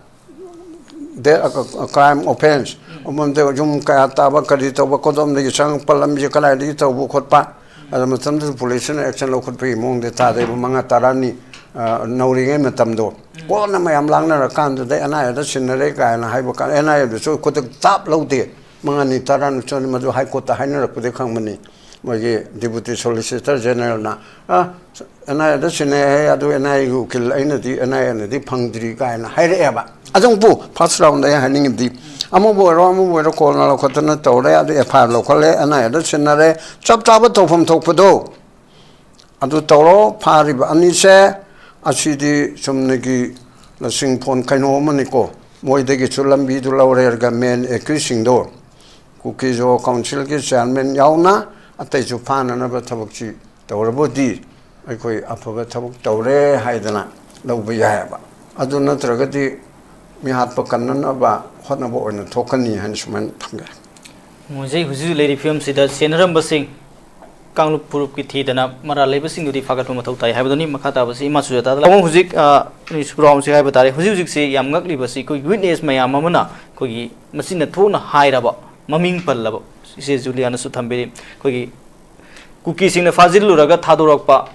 ꯗꯦ, ꯀ꯭ꯔꯥꯏꯝ ꯑꯣꯐꯦꯟꯁ, ꯑꯃꯃꯝꯗ ꯌꯨꯝ ꯀꯌꯥ ꯇꯥꯕ, ꯀꯔꯤ ꯇꯧꯕ, ꯀꯗꯣꯝꯗꯒꯤ ꯆꯪꯉꯛꯄ, ꯂꯝꯕꯤꯁꯦ ꯀꯗꯥꯏꯗꯒꯤ ꯇꯧꯕ ꯈꯣꯠꯄ, ꯑꯗꯨ ꯃꯇꯝꯗꯨꯗ ꯄꯨꯂꯤꯁꯅ ꯑꯦꯛꯁꯟ ꯂꯧꯈꯠꯄꯒꯤ ꯃꯑꯣꯡꯗ ꯊꯥꯗ ꯃꯉꯥ ꯇꯔꯥꯅꯤ, ꯑ, ꯅꯧꯔꯤꯉꯩ ꯃꯇꯝꯗꯣ꯫ ꯀꯣꯟꯅ ꯃꯌꯥꯝ ꯂꯥꯡꯅꯔꯀꯥꯟꯗꯨꯗ ꯑꯦꯟ ꯑꯥꯏ ꯑꯦꯗ ꯁꯤꯟꯅꯔꯦ ꯀꯥꯏꯅ ꯍꯥꯏꯕ ꯀꯥꯟꯗ, ꯑꯦꯟ ꯑꯥꯏ ꯑꯦꯗꯁꯨ ꯈꯨꯗꯛ ꯆꯥꯞ ꯂꯧꯗꯦ꯫ ꯃꯉꯥꯅꯤ ꯇꯔꯥꯅꯤ ꯆꯪꯅꯤ, ꯃꯗꯨ ꯍꯥꯏ ꯀꯣꯔꯠꯇ ꯍꯥꯏꯅꯔꯛꯄꯗꯒꯤ ꯈꯪꯕꯅꯤ꯫ ꯃꯣꯏꯒꯤ ꯗꯤꯄꯨꯇꯤ ꯁꯣꯂꯤꯁꯤꯇꯔ ꯖꯦꯅꯔꯦꯜꯅ, "ꯑ, ꯑꯦꯟ ꯑꯥꯏ ꯑꯦꯗ ꯁꯤꯟꯅꯩ ꯍꯥꯏ, ꯑꯗꯨ ꯑꯦꯟ ꯑꯥꯏ ꯑꯦꯒꯤ ꯎꯀꯤꯜ ꯑꯩꯅꯗꯤ, ꯑꯦꯟ ꯑꯥꯏ ꯑꯦꯅꯗꯤ ꯐꯪꯗ꯭ꯔꯤ" ꯀꯥꯏꯅ ꯍꯥꯏꯔꯛꯑꯦꯕ꯫ ꯑꯗꯨꯕꯨ ꯐꯥꯔꯁ ꯔꯥꯎꯟꯗ ꯑꯩ ꯍꯥꯏꯅꯤꯡꯉꯤꯕꯗꯤ, ꯑꯃꯕꯨ ꯑꯣꯏꯔꯣ, ꯑꯃꯕꯨ ꯑꯣꯏꯔꯣ, ꯀꯣꯔꯠꯅ ꯂꯧꯈꯠꯇꯅ ꯇꯧꯔꯦ, ꯑꯗꯨ ꯑꯦꯐ ꯑꯥꯏ ꯑꯥꯔ ꯂꯧꯈꯠꯂꯦ, ꯑꯦꯟ ꯑꯥꯏ ꯑꯦꯗ ꯁꯤꯟꯅꯔꯦ, ꯆꯞ ꯆꯥꯕ ꯇꯧꯐꯝ ꯊꯣꯛꯄꯗꯣ ꯑꯗꯨ ꯇꯧꯔꯣ꯫ ꯐꯥꯔꯤꯕ ꯑꯅꯤꯁꯦ, ꯑꯁꯤꯗꯤ ꯆꯨꯝꯅꯒꯤ ꯂꯁꯤꯡ ꯐꯣꯟ ꯀꯩꯅꯣ ꯑꯃꯅꯤꯀꯣ, ꯃꯣꯏꯗꯒꯤꯁꯨ ꯂꯝꯕꯤꯗꯨ ꯂꯧꯔꯦ ꯍꯥꯏꯔꯒ ꯃꯦꯟ ꯑꯦꯀ꯭ꯌꯨꯁꯁꯤꯡꯗꯣ, ꯀꯨꯀꯤꯖꯣ ꯀꯥꯎꯟꯁꯤꯜꯒꯤ ꯆꯤꯌꯥꯔꯃꯦꯟ ꯌꯥꯎꯅ ꯑꯇꯩꯁꯨ ꯐꯥꯅꯅꯕ ꯊꯕꯛꯁꯤ ꯇꯧꯔꯕꯗꯤ ꯑꯩꯈꯣꯏ ꯑꯐꯕ ꯊꯕꯛ ꯇꯧꯔꯦ ꯍꯥꯏꯗꯅ ꯂꯧꯕ ꯌꯥꯏꯑꯕ꯫ ꯑꯗꯨ ꯅꯠꯇ꯭ꯔꯒꯗꯤ ꯃꯤꯍꯥꯠꯄ ꯀꯟꯅꯅꯕ ꯍꯣꯠꯅꯕ ꯑꯣꯏꯅ ꯊꯣꯛꯀꯅꯤ ꯍꯥꯏꯅ ꯁꯨꯃꯥꯏꯅ ꯊꯝꯒꯦ꯫ ꯃꯣꯏꯖꯩ ꯍꯧꯖꯤꯛ ꯍꯧꯖꯤꯛ ꯂꯩꯔꯤꯕ ꯐꯤꯕꯝꯁꯤꯗ ꯆꯦꯟꯅꯔꯝꯕꯁꯤꯡ ꯀꯥꯡꯂꯨꯞ ꯐꯨꯔꯨꯞꯀꯤ ꯊꯤꯗꯅ ꯃꯔꯥꯜ ꯂꯩꯕꯁꯤꯡꯗꯨꯗꯤ ꯐꯥꯒꯠꯄ ꯃꯊꯧ ꯇꯥꯏ ꯍꯥꯏꯕꯗꯨꯅꯤ꯫ ꯃꯈꯥ ꯇꯥꯕꯁꯤ ꯏꯃꯥ ꯁꯨꯖꯥꯇꯥꯗ ꯂꯥꯛꯑꯣ꯫ ꯍꯧꯖꯤꯛ, ꯑ, ꯅꯤꯁꯨ ꯕ꯭ꯔꯥꯎꯟꯁꯦ ꯍꯥꯏꯕ ꯇꯥꯔꯦ, ꯍꯧꯖꯤꯛ ꯍꯧꯖꯤꯛꯁꯤ ꯌꯥꯝ ꯉꯛꯂꯤꯕꯁꯤ ꯑꯩꯈꯣꯏꯒꯤ ꯋꯤꯠꯅꯦꯁ ꯃꯌꯥꯝ ꯑꯃꯅ ꯑꯩꯈꯣꯏꯒꯤ ꯃꯆꯤꯟꯅ ꯊꯣꯛꯅ ꯍꯥꯏꯔꯕ, ꯃꯃꯤꯡ ꯄꯜꯂꯕ, ꯏꯆꯦ ꯖꯨꯂꯤꯌꯥꯅꯁꯨ ꯊꯝꯕꯤꯔꯤ, ꯑꯩꯈꯣꯏꯒꯤ ꯀꯨꯀꯤꯁꯤꯡꯅ ꯐꯥꯖꯤꯜꯂꯨꯔꯒ ꯊꯥꯗꯣꯔꯛꯄ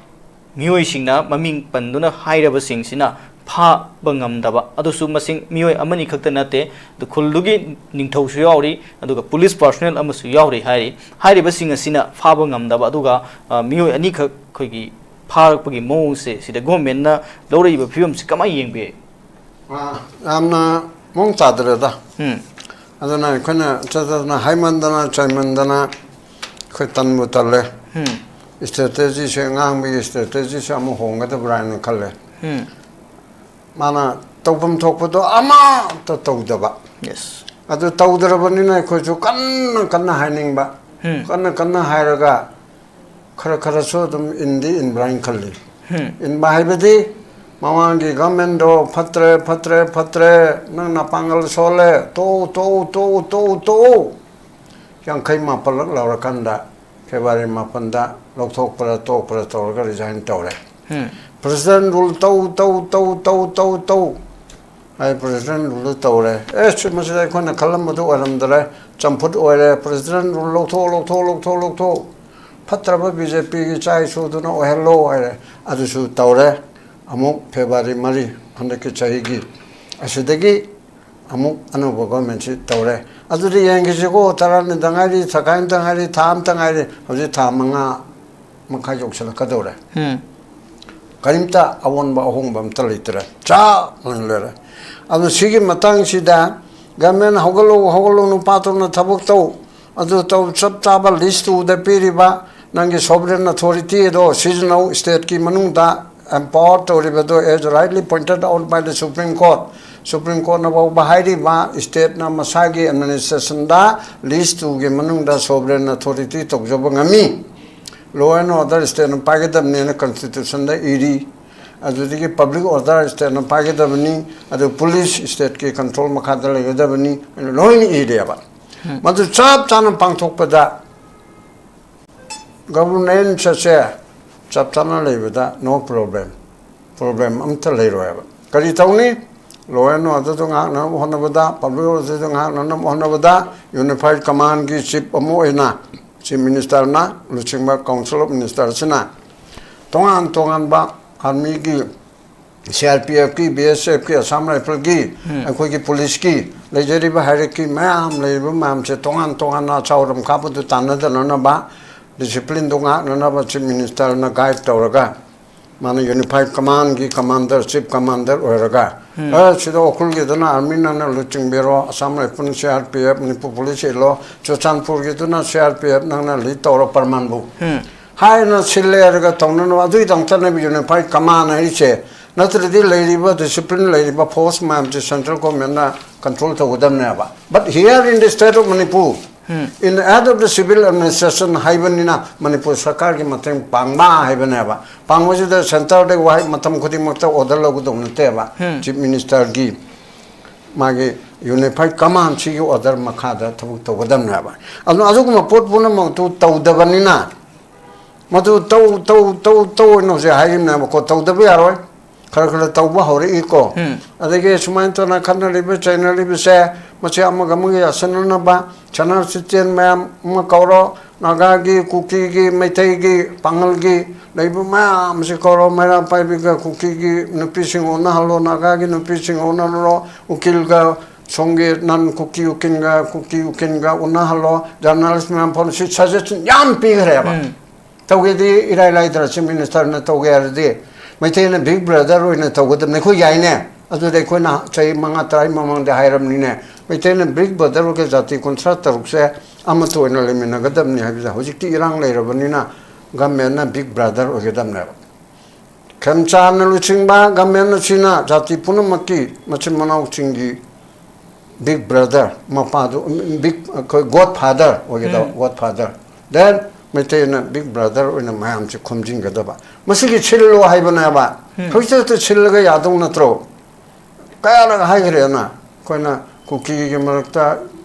ꯃꯤꯑꯣꯏꯁꯤꯡꯅ ꯃꯃꯤꯡ ꯄꯟꯗꯨꯅ ꯍꯥꯏꯔꯕꯁꯤꯡꯁꯤꯅ ꯐꯥꯕ ꯉꯝꯗꯕ, ꯑꯗꯨꯁꯨ ꯃꯁꯤꯡ ꯃꯤꯑꯣꯏ ꯑꯃꯅꯤ ꯈꯛꯇ ꯅꯠꯇꯦ, ꯑꯗꯨ ꯈꯨꯜꯗꯨꯒꯤ ꯅꯤꯡꯊꯧꯁꯨ ꯌꯥꯎꯔꯤ, ꯑꯗꯨꯒ ꯄꯨꯂꯤꯁ ꯄꯥꯔꯁꯣꯅꯦꯜ ꯑꯃꯁꯨ ꯌꯥꯎꯔꯤ ꯍꯥꯏꯔꯤ꯫ ꯍꯥꯏꯔꯤꯕꯁꯤꯡ ꯑꯁꯤꯅ ꯐꯥꯕ ꯉꯝꯗꯕ, ꯑꯗꯨꯒ, ꯑ, ꯃꯤꯑꯣꯏ ꯑꯅꯤꯈꯛ ꯑꯩꯈꯣꯏꯒꯤ ꯐꯥꯔꯛꯄꯒꯤ ꯃꯑꯣꯡꯁꯦ, ꯁꯤꯗ ꯒꯣꯔꯃꯦꯟꯅ ꯂꯧꯔꯛꯏꯕ ꯐꯤꯕꯝꯁꯤ ꯀꯃꯥꯏꯅ ꯌꯦꯡꯕꯤ? ꯑ, ꯌꯥꯝꯅ ꯃꯑꯣꯡ ꯇꯥꯗ꯭ꯔꯦꯗ꯫ ꯎꯝ꯫ ꯑꯗꯨꯅ ꯑꯩꯈꯣꯏꯅ ꯆꯠꯇꯅ ꯍꯥꯏꯃꯟꯗꯅ ꯆꯩꯃꯟꯗꯅ ꯑꯩꯈꯣꯏ ꯇꯟꯕꯨ ꯇꯜꯂꯦ꯫ ꯎꯝ꯫ ꯏꯁꯇ꯭ꯔꯦꯇꯦꯖꯤꯁꯦ, ꯉꯥꯡꯕꯒꯤ ꯏꯁꯇ꯭ꯔꯦꯇꯦꯖꯤꯁꯦ ꯑꯃꯨꯛ ꯍꯣꯡꯒꯗꯕ꯭ꯔꯥ ꯍꯥꯏꯅ ꯈꯜꯂꯦ꯫ ꯎꯝ꯫ ꯃꯥꯅ ꯇꯧꯐꯝ ꯊꯣꯛꯄꯗꯣ ꯑꯃꯠꯇ ꯇꯧꯗꯕ꯫ ꯌꯦꯁ꯫ ꯑꯗꯨ ꯇꯧꯗ꯭ꯔꯕꯅꯤꯅ ꯑꯩꯈꯣꯏꯁꯨ ꯀꯟꯅ ꯀꯟꯅ ꯍꯥꯏꯅꯤꯡꯕ, ꯎꯝ꯫ ꯀꯟꯅ ꯀꯟꯅ ꯍꯥꯏꯔꯒ ꯈꯔ ꯈꯔꯁꯨ ꯑꯗꯨꯝ ꯏꯟꯗꯤ ꯏꯟꯕ꯭ꯔꯥ ꯍꯥꯏꯅ ꯈꯜꯂꯤ꯫ ꯎꯝ꯫ ꯏꯟꯕ ꯍꯥꯏꯕꯗꯤ ꯃꯃꯥꯡꯒꯤ ꯒꯚꯔꯟꯃꯦꯟꯗꯣ ꯐꯠꯇ꯭ꯔꯦ, ꯐꯠꯇ꯭ꯔꯦ, ꯐꯠꯇ꯭ꯔꯦ, ꯅꯪ ꯅꯄꯥꯡꯒꯜ ꯁꯣꯜꯂꯦ, ꯇꯣꯛꯎ, ꯇꯣꯛꯎ, ꯇꯣꯛꯎ, ꯇꯣꯛꯎ, ꯇꯣꯛꯎ꯫ ꯌꯥꯡꯈꯩ ꯃꯥꯄꯜꯂꯛ ꯂꯥꯎꯔꯀꯥꯟꯗ ꯐꯦꯕ꯭ꯔꯨꯋꯥꯔꯤ ꯃꯥꯄꯟꯗ ꯂꯧꯊꯣꯛꯄ꯭ꯔꯥ ꯇꯣꯛꯄ꯭ꯔꯥ ꯇꯧꯔꯒ ꯔꯤꯖꯥꯏꯟ ꯇꯧꯔꯦ꯫ ꯎꯝ꯫ ꯄ꯭ꯔꯁꯤꯗꯦꯟ ꯔꯨꯜ ꯇꯧ, ꯇꯧ, ꯇꯧ, ꯇꯧ, ꯇꯧ, ꯇꯧ꯫ ꯑꯩ ꯄ꯭ꯔꯁꯤꯗꯦꯟ ꯔꯨꯜꯗꯨ ꯇꯧꯔꯦ꯫ ꯑꯦ, ꯁꯤ ꯃꯁꯤꯗ ꯑꯩꯈꯣꯏꯅ ꯈꯜꯂꯝꯕꯗꯨ ꯑꯣꯏꯔꯝꯗ꯭ꯔꯦ꯫ ꯆꯝꯐꯨꯠ ꯑꯣꯏꯔꯦ꯫ ꯄ꯭ꯔꯁꯤꯗꯦꯟ ꯔꯨꯜ ꯂꯧꯊꯣꯛ, ꯂꯧꯊꯣꯛ, ꯂꯧꯊꯣꯛ, ꯂꯧꯊꯣꯛ꯫ ꯐꯠꯇ꯭ꯔꯕ ꯕꯤ ꯖꯦ ꯄꯤꯒꯤ ꯏꯆꯥ ꯏꯁꯨꯗꯨꯅ ꯑꯣꯏꯍꯜꯂꯣ ꯍꯥꯏꯔꯦ꯫ ꯑꯗꯨꯁꯨ ꯇꯧꯔꯦ꯫ ꯑꯃꯨꯛ ꯐꯦꯕ꯭ꯔꯨꯋꯥꯔꯤ ꯃꯔꯤ ꯍꯟꯗꯛꯀꯤ ꯆꯍꯤꯒꯤ ꯑꯁꯤꯗꯒꯤ ꯑꯃꯨꯛ ꯑꯅꯧꯕ ꯒꯣꯔꯃꯦꯟꯁꯤ ꯇꯧꯔꯦ꯫ ꯑꯗꯨꯗꯤ ꯌꯦꯡꯈꯤꯁꯤꯀꯣ, ꯇꯔꯥꯅꯤꯗ ꯉꯥꯏꯔꯤ, ꯊꯥꯈꯥꯏ ꯑꯃꯇ ꯉꯥꯏꯔꯤ, ꯊꯥ ꯑꯃꯇ ꯉꯥꯏꯔꯤ, ꯍꯧꯖꯤꯛ ꯊꯥ ꯃꯉꯥ ꯃꯈꯥꯏ ꯌꯧꯁꯤꯜꯂꯛꯀꯗꯧꯔꯦ꯫ ꯎꯝ꯫ ꯀꯔꯤꯝꯇ ꯑꯑꯣꯟꯕ ꯑꯍꯣꯡꯕ ꯑꯝꯇ ꯂꯩꯇ꯭ꯔꯦ, ꯆꯞ ꯃꯥꯟꯅ ꯂꯩꯔꯦ꯫ ꯑꯗꯨ ꯁꯤꯒꯤ ꯃꯇꯥꯡꯁꯤꯗ ꯒꯚꯔꯟꯃꯦꯟ ꯍꯧꯒꯠꯂꯣ, ꯍꯧꯒꯠꯂꯣ, ꯅꯨꯄꯥ ꯊꯣꯛꯅ ꯊꯕꯛ ꯇꯧ, ꯑꯗꯨ ꯇꯧ, ꯆꯞ ꯆꯥꯕ ꯂꯤꯁꯇꯨꯗ ꯄꯤꯔꯤꯕ ꯅꯪꯒꯤ ꯁꯣꯚꯔꯦꯟ ꯑꯣꯊꯣꯔꯤꯇꯤ ꯑꯗꯣ ꯁꯤꯖꯤꯟꯅꯧ, ꯁ꯭ꯇꯦꯠꯀꯤ ꯃꯅꯨꯡꯗ ꯑꯦꯝꯄꯥꯋꯔ ꯇꯧꯔꯤꯕꯗꯣ, as rightly pointed out by the Supreme Court, supreme ꯀꯣꯔꯠꯅ ꯐꯥꯎꯕ ꯍꯥꯏꯔꯤꯕ ꯁ꯭ꯇꯦꯠꯅ ꯃꯁꯥꯒꯤ ꯑꯦꯗꯃꯤꯅꯤꯁꯇ꯭ꯔꯦꯁꯟꯗ ꯂꯤꯁ ꯇꯨꯒꯤ ꯃꯅꯨꯡꯗ ꯁꯣꯚꯔꯦꯟ ꯑꯣꯊꯣꯔꯤꯇꯤ ꯇꯧꯖꯕ ꯉꯝꯃꯤ꯫ Law and order ꯁ꯭ꯇꯦꯠꯅ ꯄꯥꯏꯒꯗꯕꯅꯦꯅ ꯀꯟꯁꯇꯤꯇ꯭ꯌꯨꯁꯟꯗ ꯏꯔꯤ꯫ ꯑꯗꯨꯗꯒꯤ ꯄꯕ꯭ꯂꯤꯛ ꯑꯣꯔꯗꯔ ꯁ꯭ꯇꯦꯠꯅ ꯄꯥꯏꯒꯗꯕꯅꯤ, ꯑꯗꯨ ꯄꯨꯂꯤꯁ ꯁ꯭ꯇꯦꯠꯀꯤ ꯀꯟꯇ꯭ꯔꯣꯜ ꯃꯈꯥꯗ ꯂꯩꯒꯗꯕꯅꯤ, ꯑꯗꯨ ꯂꯣꯏꯅ ꯏꯔꯦꯕ꯫ ꯎꯝ꯫ ꯃꯗꯨ ꯆꯞ ꯆꯥꯅ ꯄꯥꯡꯊꯣꯛꯄꯗ ꯒꯕꯔꯅꯦꯟꯁ ꯑꯁꯦ ꯆꯞ ꯆꯥꯅ ꯂꯩꯕꯗ no problem, problem ꯑꯝꯇ ꯂꯩꯔꯣꯏꯕ꯫ ꯀꯔꯤ ꯇꯧꯅꯤ? Law and order ꯗꯨ ꯉꯥꯛꯅꯅꯕ ꯍꯣꯠꯅꯕꯗ, public order ꯗꯨ ꯉꯥꯛꯅꯅꯕ ꯍꯣꯠꯅꯕꯗ unified command ꯒꯤ chief ꯑꯃ ꯑꯣꯏꯅ chief minister ꯅ ꯂꯨꯆꯤꯡꯕ council of minister ꯁꯤꯅ ꯇꯣꯉꯥꯟ ꯇꯣꯉꯥꯟꯕ army ꯒꯤ, C R P F ꯀꯤ, B S F ꯀꯤ, Assam Rifle ꯒꯤ, ꯑꯩꯈꯣꯏꯒꯤ police ꯀꯤ ꯂꯩꯖꯔꯤꯕ hierarchy ꯃꯌꯥꯝ ꯂꯩꯔꯤꯕ ꯃꯌꯥꯝꯁꯦ ꯇꯣꯉꯥꯟ ꯇꯣꯉꯥꯟꯅ ꯑꯆꯥꯎꯔꯝ ꯀꯥꯕꯗꯨ ꯇꯥꯟꯅꯗꯅꯅꯕ, discipline ꯗꯨ ꯉꯥꯛꯅꯅꯕ chief minister ꯅ guide ꯇꯧꯔꯒ, ꯃꯥꯅ unified command ꯒꯤ commander, chief commander ꯑꯣꯏꯔꯒ, "ꯑꯦ, ꯁꯤꯗ ꯎꯈ꯭ꯔꯨꯜꯒꯤꯗꯨꯅ army ꯅꯪꯅ ꯂꯨꯆꯤꯡꯕꯤꯔꯣ, Assam Rifle ꯅ C R P F, Manipur police ꯏꯜꯂꯣ, ꯆꯨꯔꯆꯥꯟꯄꯨꯔꯒꯤꯗꯨꯅ C R P F ꯅꯪꯅ lead ꯇꯧꯔꯣ, ꯄ꯭ꯔꯃꯥꯟꯕꯨ" ꯍꯥꯏꯅ ꯁꯤꯜꯂꯦ ꯍꯥꯏꯔꯒ ꯇꯧꯅꯅꯕ, ꯑꯗꯨꯒꯤꯗꯃꯛꯇꯅꯦꯕ unified command ꯍꯥꯏꯔꯤꯁꯦ꯫ ꯅꯠꯇ꯭ꯔꯗꯤ ꯂꯩꯔꯤꯕ discipline, ꯂꯩꯔꯤꯕ force ꯃꯌꯥꯝꯁꯦ central government ꯅ control ꯇꯧꯒꯗꯕꯅꯦꯕ꯫ But here in the state of Manipur, in the head of the civil administration ꯍꯥꯏꯕꯅꯤꯅ ꯃꯅꯤꯄꯨꯔ ꯁꯔꯀꯥꯔꯒꯤ ꯃꯇꯦꯡ ꯄꯥꯡꯕ ꯍꯥꯏꯕꯅꯦꯕ꯫ ꯄꯥꯡꯕꯁꯤꯗ centre ꯗꯒꯤ ꯋꯥꯍꯩ ꯃꯇꯝ ꯈꯨꯗꯤꯡꯃꯛꯇ order ꯂꯧꯒꯗꯧꯕ ꯅꯠꯇꯦꯕ꯫ Chief minister ꯒꯤ ꯃꯥꯒꯤ unified command ꯁꯤꯒꯤ order ꯃꯈꯥꯗ ꯊꯕꯛ ꯇꯧꯒꯗꯕꯅꯦꯕ꯫ ꯑꯗꯨꯅ ꯑꯗꯨꯒꯨꯝꯕ ꯄꯣꯠ ꯄꯨꯝꯅꯃꯛꯇꯨ ꯇꯧꯗꯕꯅꯤꯅ, ꯃꯗꯨ ꯇꯧ, ꯇꯧ, ꯇꯧ, ꯇꯧ ꯍꯥꯏꯅ ꯍꯧꯖꯤꯛ ꯍꯥꯏꯔꯤꯕꯅꯦꯕꯀꯣ, ꯇꯧꯗꯕ ꯌꯥꯔꯣꯏ꯫ ꯈꯔ ꯈꯔ ꯇꯧꯕ ꯍꯧꯔꯛꯏꯀꯣ꯫ ꯑꯗꯒꯤ ꯁꯨꯃꯥꯏꯅ ꯇꯧꯅ ꯈꯠꯅꯔꯤꯕ ꯆꯩꯅꯔꯤꯕꯁꯦ, ꯃꯁꯤ ꯑꯃꯒ ꯑꯃꯒ ꯌꯥꯁꯟꯅꯅꯕ ꯁꯅꯥꯔ ꯁꯤꯇꯤꯖꯦꯟ ꯃꯌꯥꯝ ꯑꯃ ꯀꯧꯔꯣ, ꯅꯥꯒꯥꯒꯤ, ꯀꯨꯀꯤꯒꯤ, ꯃꯩꯇꯩꯒꯤ, ꯄꯥꯉꯜꯒꯤ ꯂꯩꯕ ꯃꯌꯥꯝꯁꯤ ꯀꯧꯔꯣ, ꯃꯩꯔꯥ ꯄꯥꯏꯕꯤꯒ ꯀꯨꯀꯤꯒꯤ ꯅꯨꯄꯤꯁꯤꯡ ꯎꯅꯍꯜꯂꯣ, ꯅꯥꯒꯥꯒꯤ ꯅꯨꯄꯤꯁꯤꯡ ꯎꯅꯍꯜꯂꯣ, ꯎꯀꯤꯜꯒ ꯁꯣꯝꯒꯤ non ꯀꯨꯀꯤ ꯎꯀꯤꯜꯒ, ꯀꯨꯀꯤ ꯎꯀꯤꯜꯒ ꯎꯅꯍꯜꯂꯣ, journalist ꯃꯌꯥꯝ ꯐꯣꯟ ꯁꯤ suggestion ꯌꯥꯝ ꯄꯤꯈ꯭ꯔꯦꯕ꯫ ꯇꯧꯒꯦꯗꯤ ꯏꯔꯥꯏ ꯂꯥꯏꯗ꯭ꯔꯥ, chief minister ꯅ ꯇꯧꯒꯦ ꯍꯥꯏꯔꯗꯤ ꯃꯩꯇꯩꯅ big brother ꯑꯣꯏꯅ ꯇꯧꯒꯗꯕꯅꯤ꯫ ꯑꯩꯈꯣꯏ ꯌꯥꯏꯅꯦ, ꯑꯗꯨꯗꯤ ꯑꯩꯈꯣꯏꯅ ꯆꯍꯤ ꯃꯉꯥ ꯇꯔꯥꯒꯤ ꯃꯃꯥꯡꯗ ꯍꯥꯏꯔꯕꯅꯤꯅꯦ, ꯃꯩꯇꯩꯅ big brother ꯑꯣꯏꯒ ꯖꯥꯇꯤ ꯀꯨꯟꯊ꯭ꯔꯥ ꯇꯔꯨꯛꯁꯦ ꯑꯃꯠꯇ ꯑꯣꯏꯅ ꯂꯩꯃꯤꯟꯅꯒꯗꯕꯅꯤ ꯍꯥꯏꯕꯁꯦ꯫ ꯍꯧꯖꯤꯛꯇꯤ ꯏꯔꯥꯡ ꯂꯩꯔꯕꯅꯤꯅ government ꯅ big brother ꯑꯣꯏꯒꯗꯕꯅꯦꯕ꯫ ꯈꯦꯝꯆꯥꯟꯅ ꯂꯨꯆꯤꯡꯕ government ꯑꯁꯤꯅ ꯖꯥꯇꯤ ꯄꯨꯝꯅꯃꯛꯀꯤ ꯃꯆꯤꯟ ꯃꯅꯥꯎꯁꯤꯡꯒꯤ big brother, ꯃꯄꯥꯗꯨ, big, ꯑꯩꯈꯣꯏ godfather ꯑꯣꯏꯒꯗꯕ, godfather꯫ Then ꯃꯩꯇꯩꯅ big brother ꯑꯣꯏꯅ ꯃꯌꯥꯝꯁꯦ ꯈꯣꯝꯖꯤꯟꯒꯗꯕ꯫ ꯃꯁꯤꯒꯤ ꯁꯤꯜꯂꯣ ꯍꯥꯏꯕꯅꯦꯕ꯫ ꯍꯧꯖꯤꯛꯇ ꯁꯤꯜꯂꯒ ꯌꯥꯗꯧ ꯅꯠꯇ꯭ꯔꯣ? ꯀꯌꯥꯔꯛ ꯍꯥꯏꯈ꯭ꯔꯦꯅ, ꯑꯩꯈꯣꯏꯅ ꯀꯨꯀꯤꯒꯤ ꯃꯔꯛꯇ,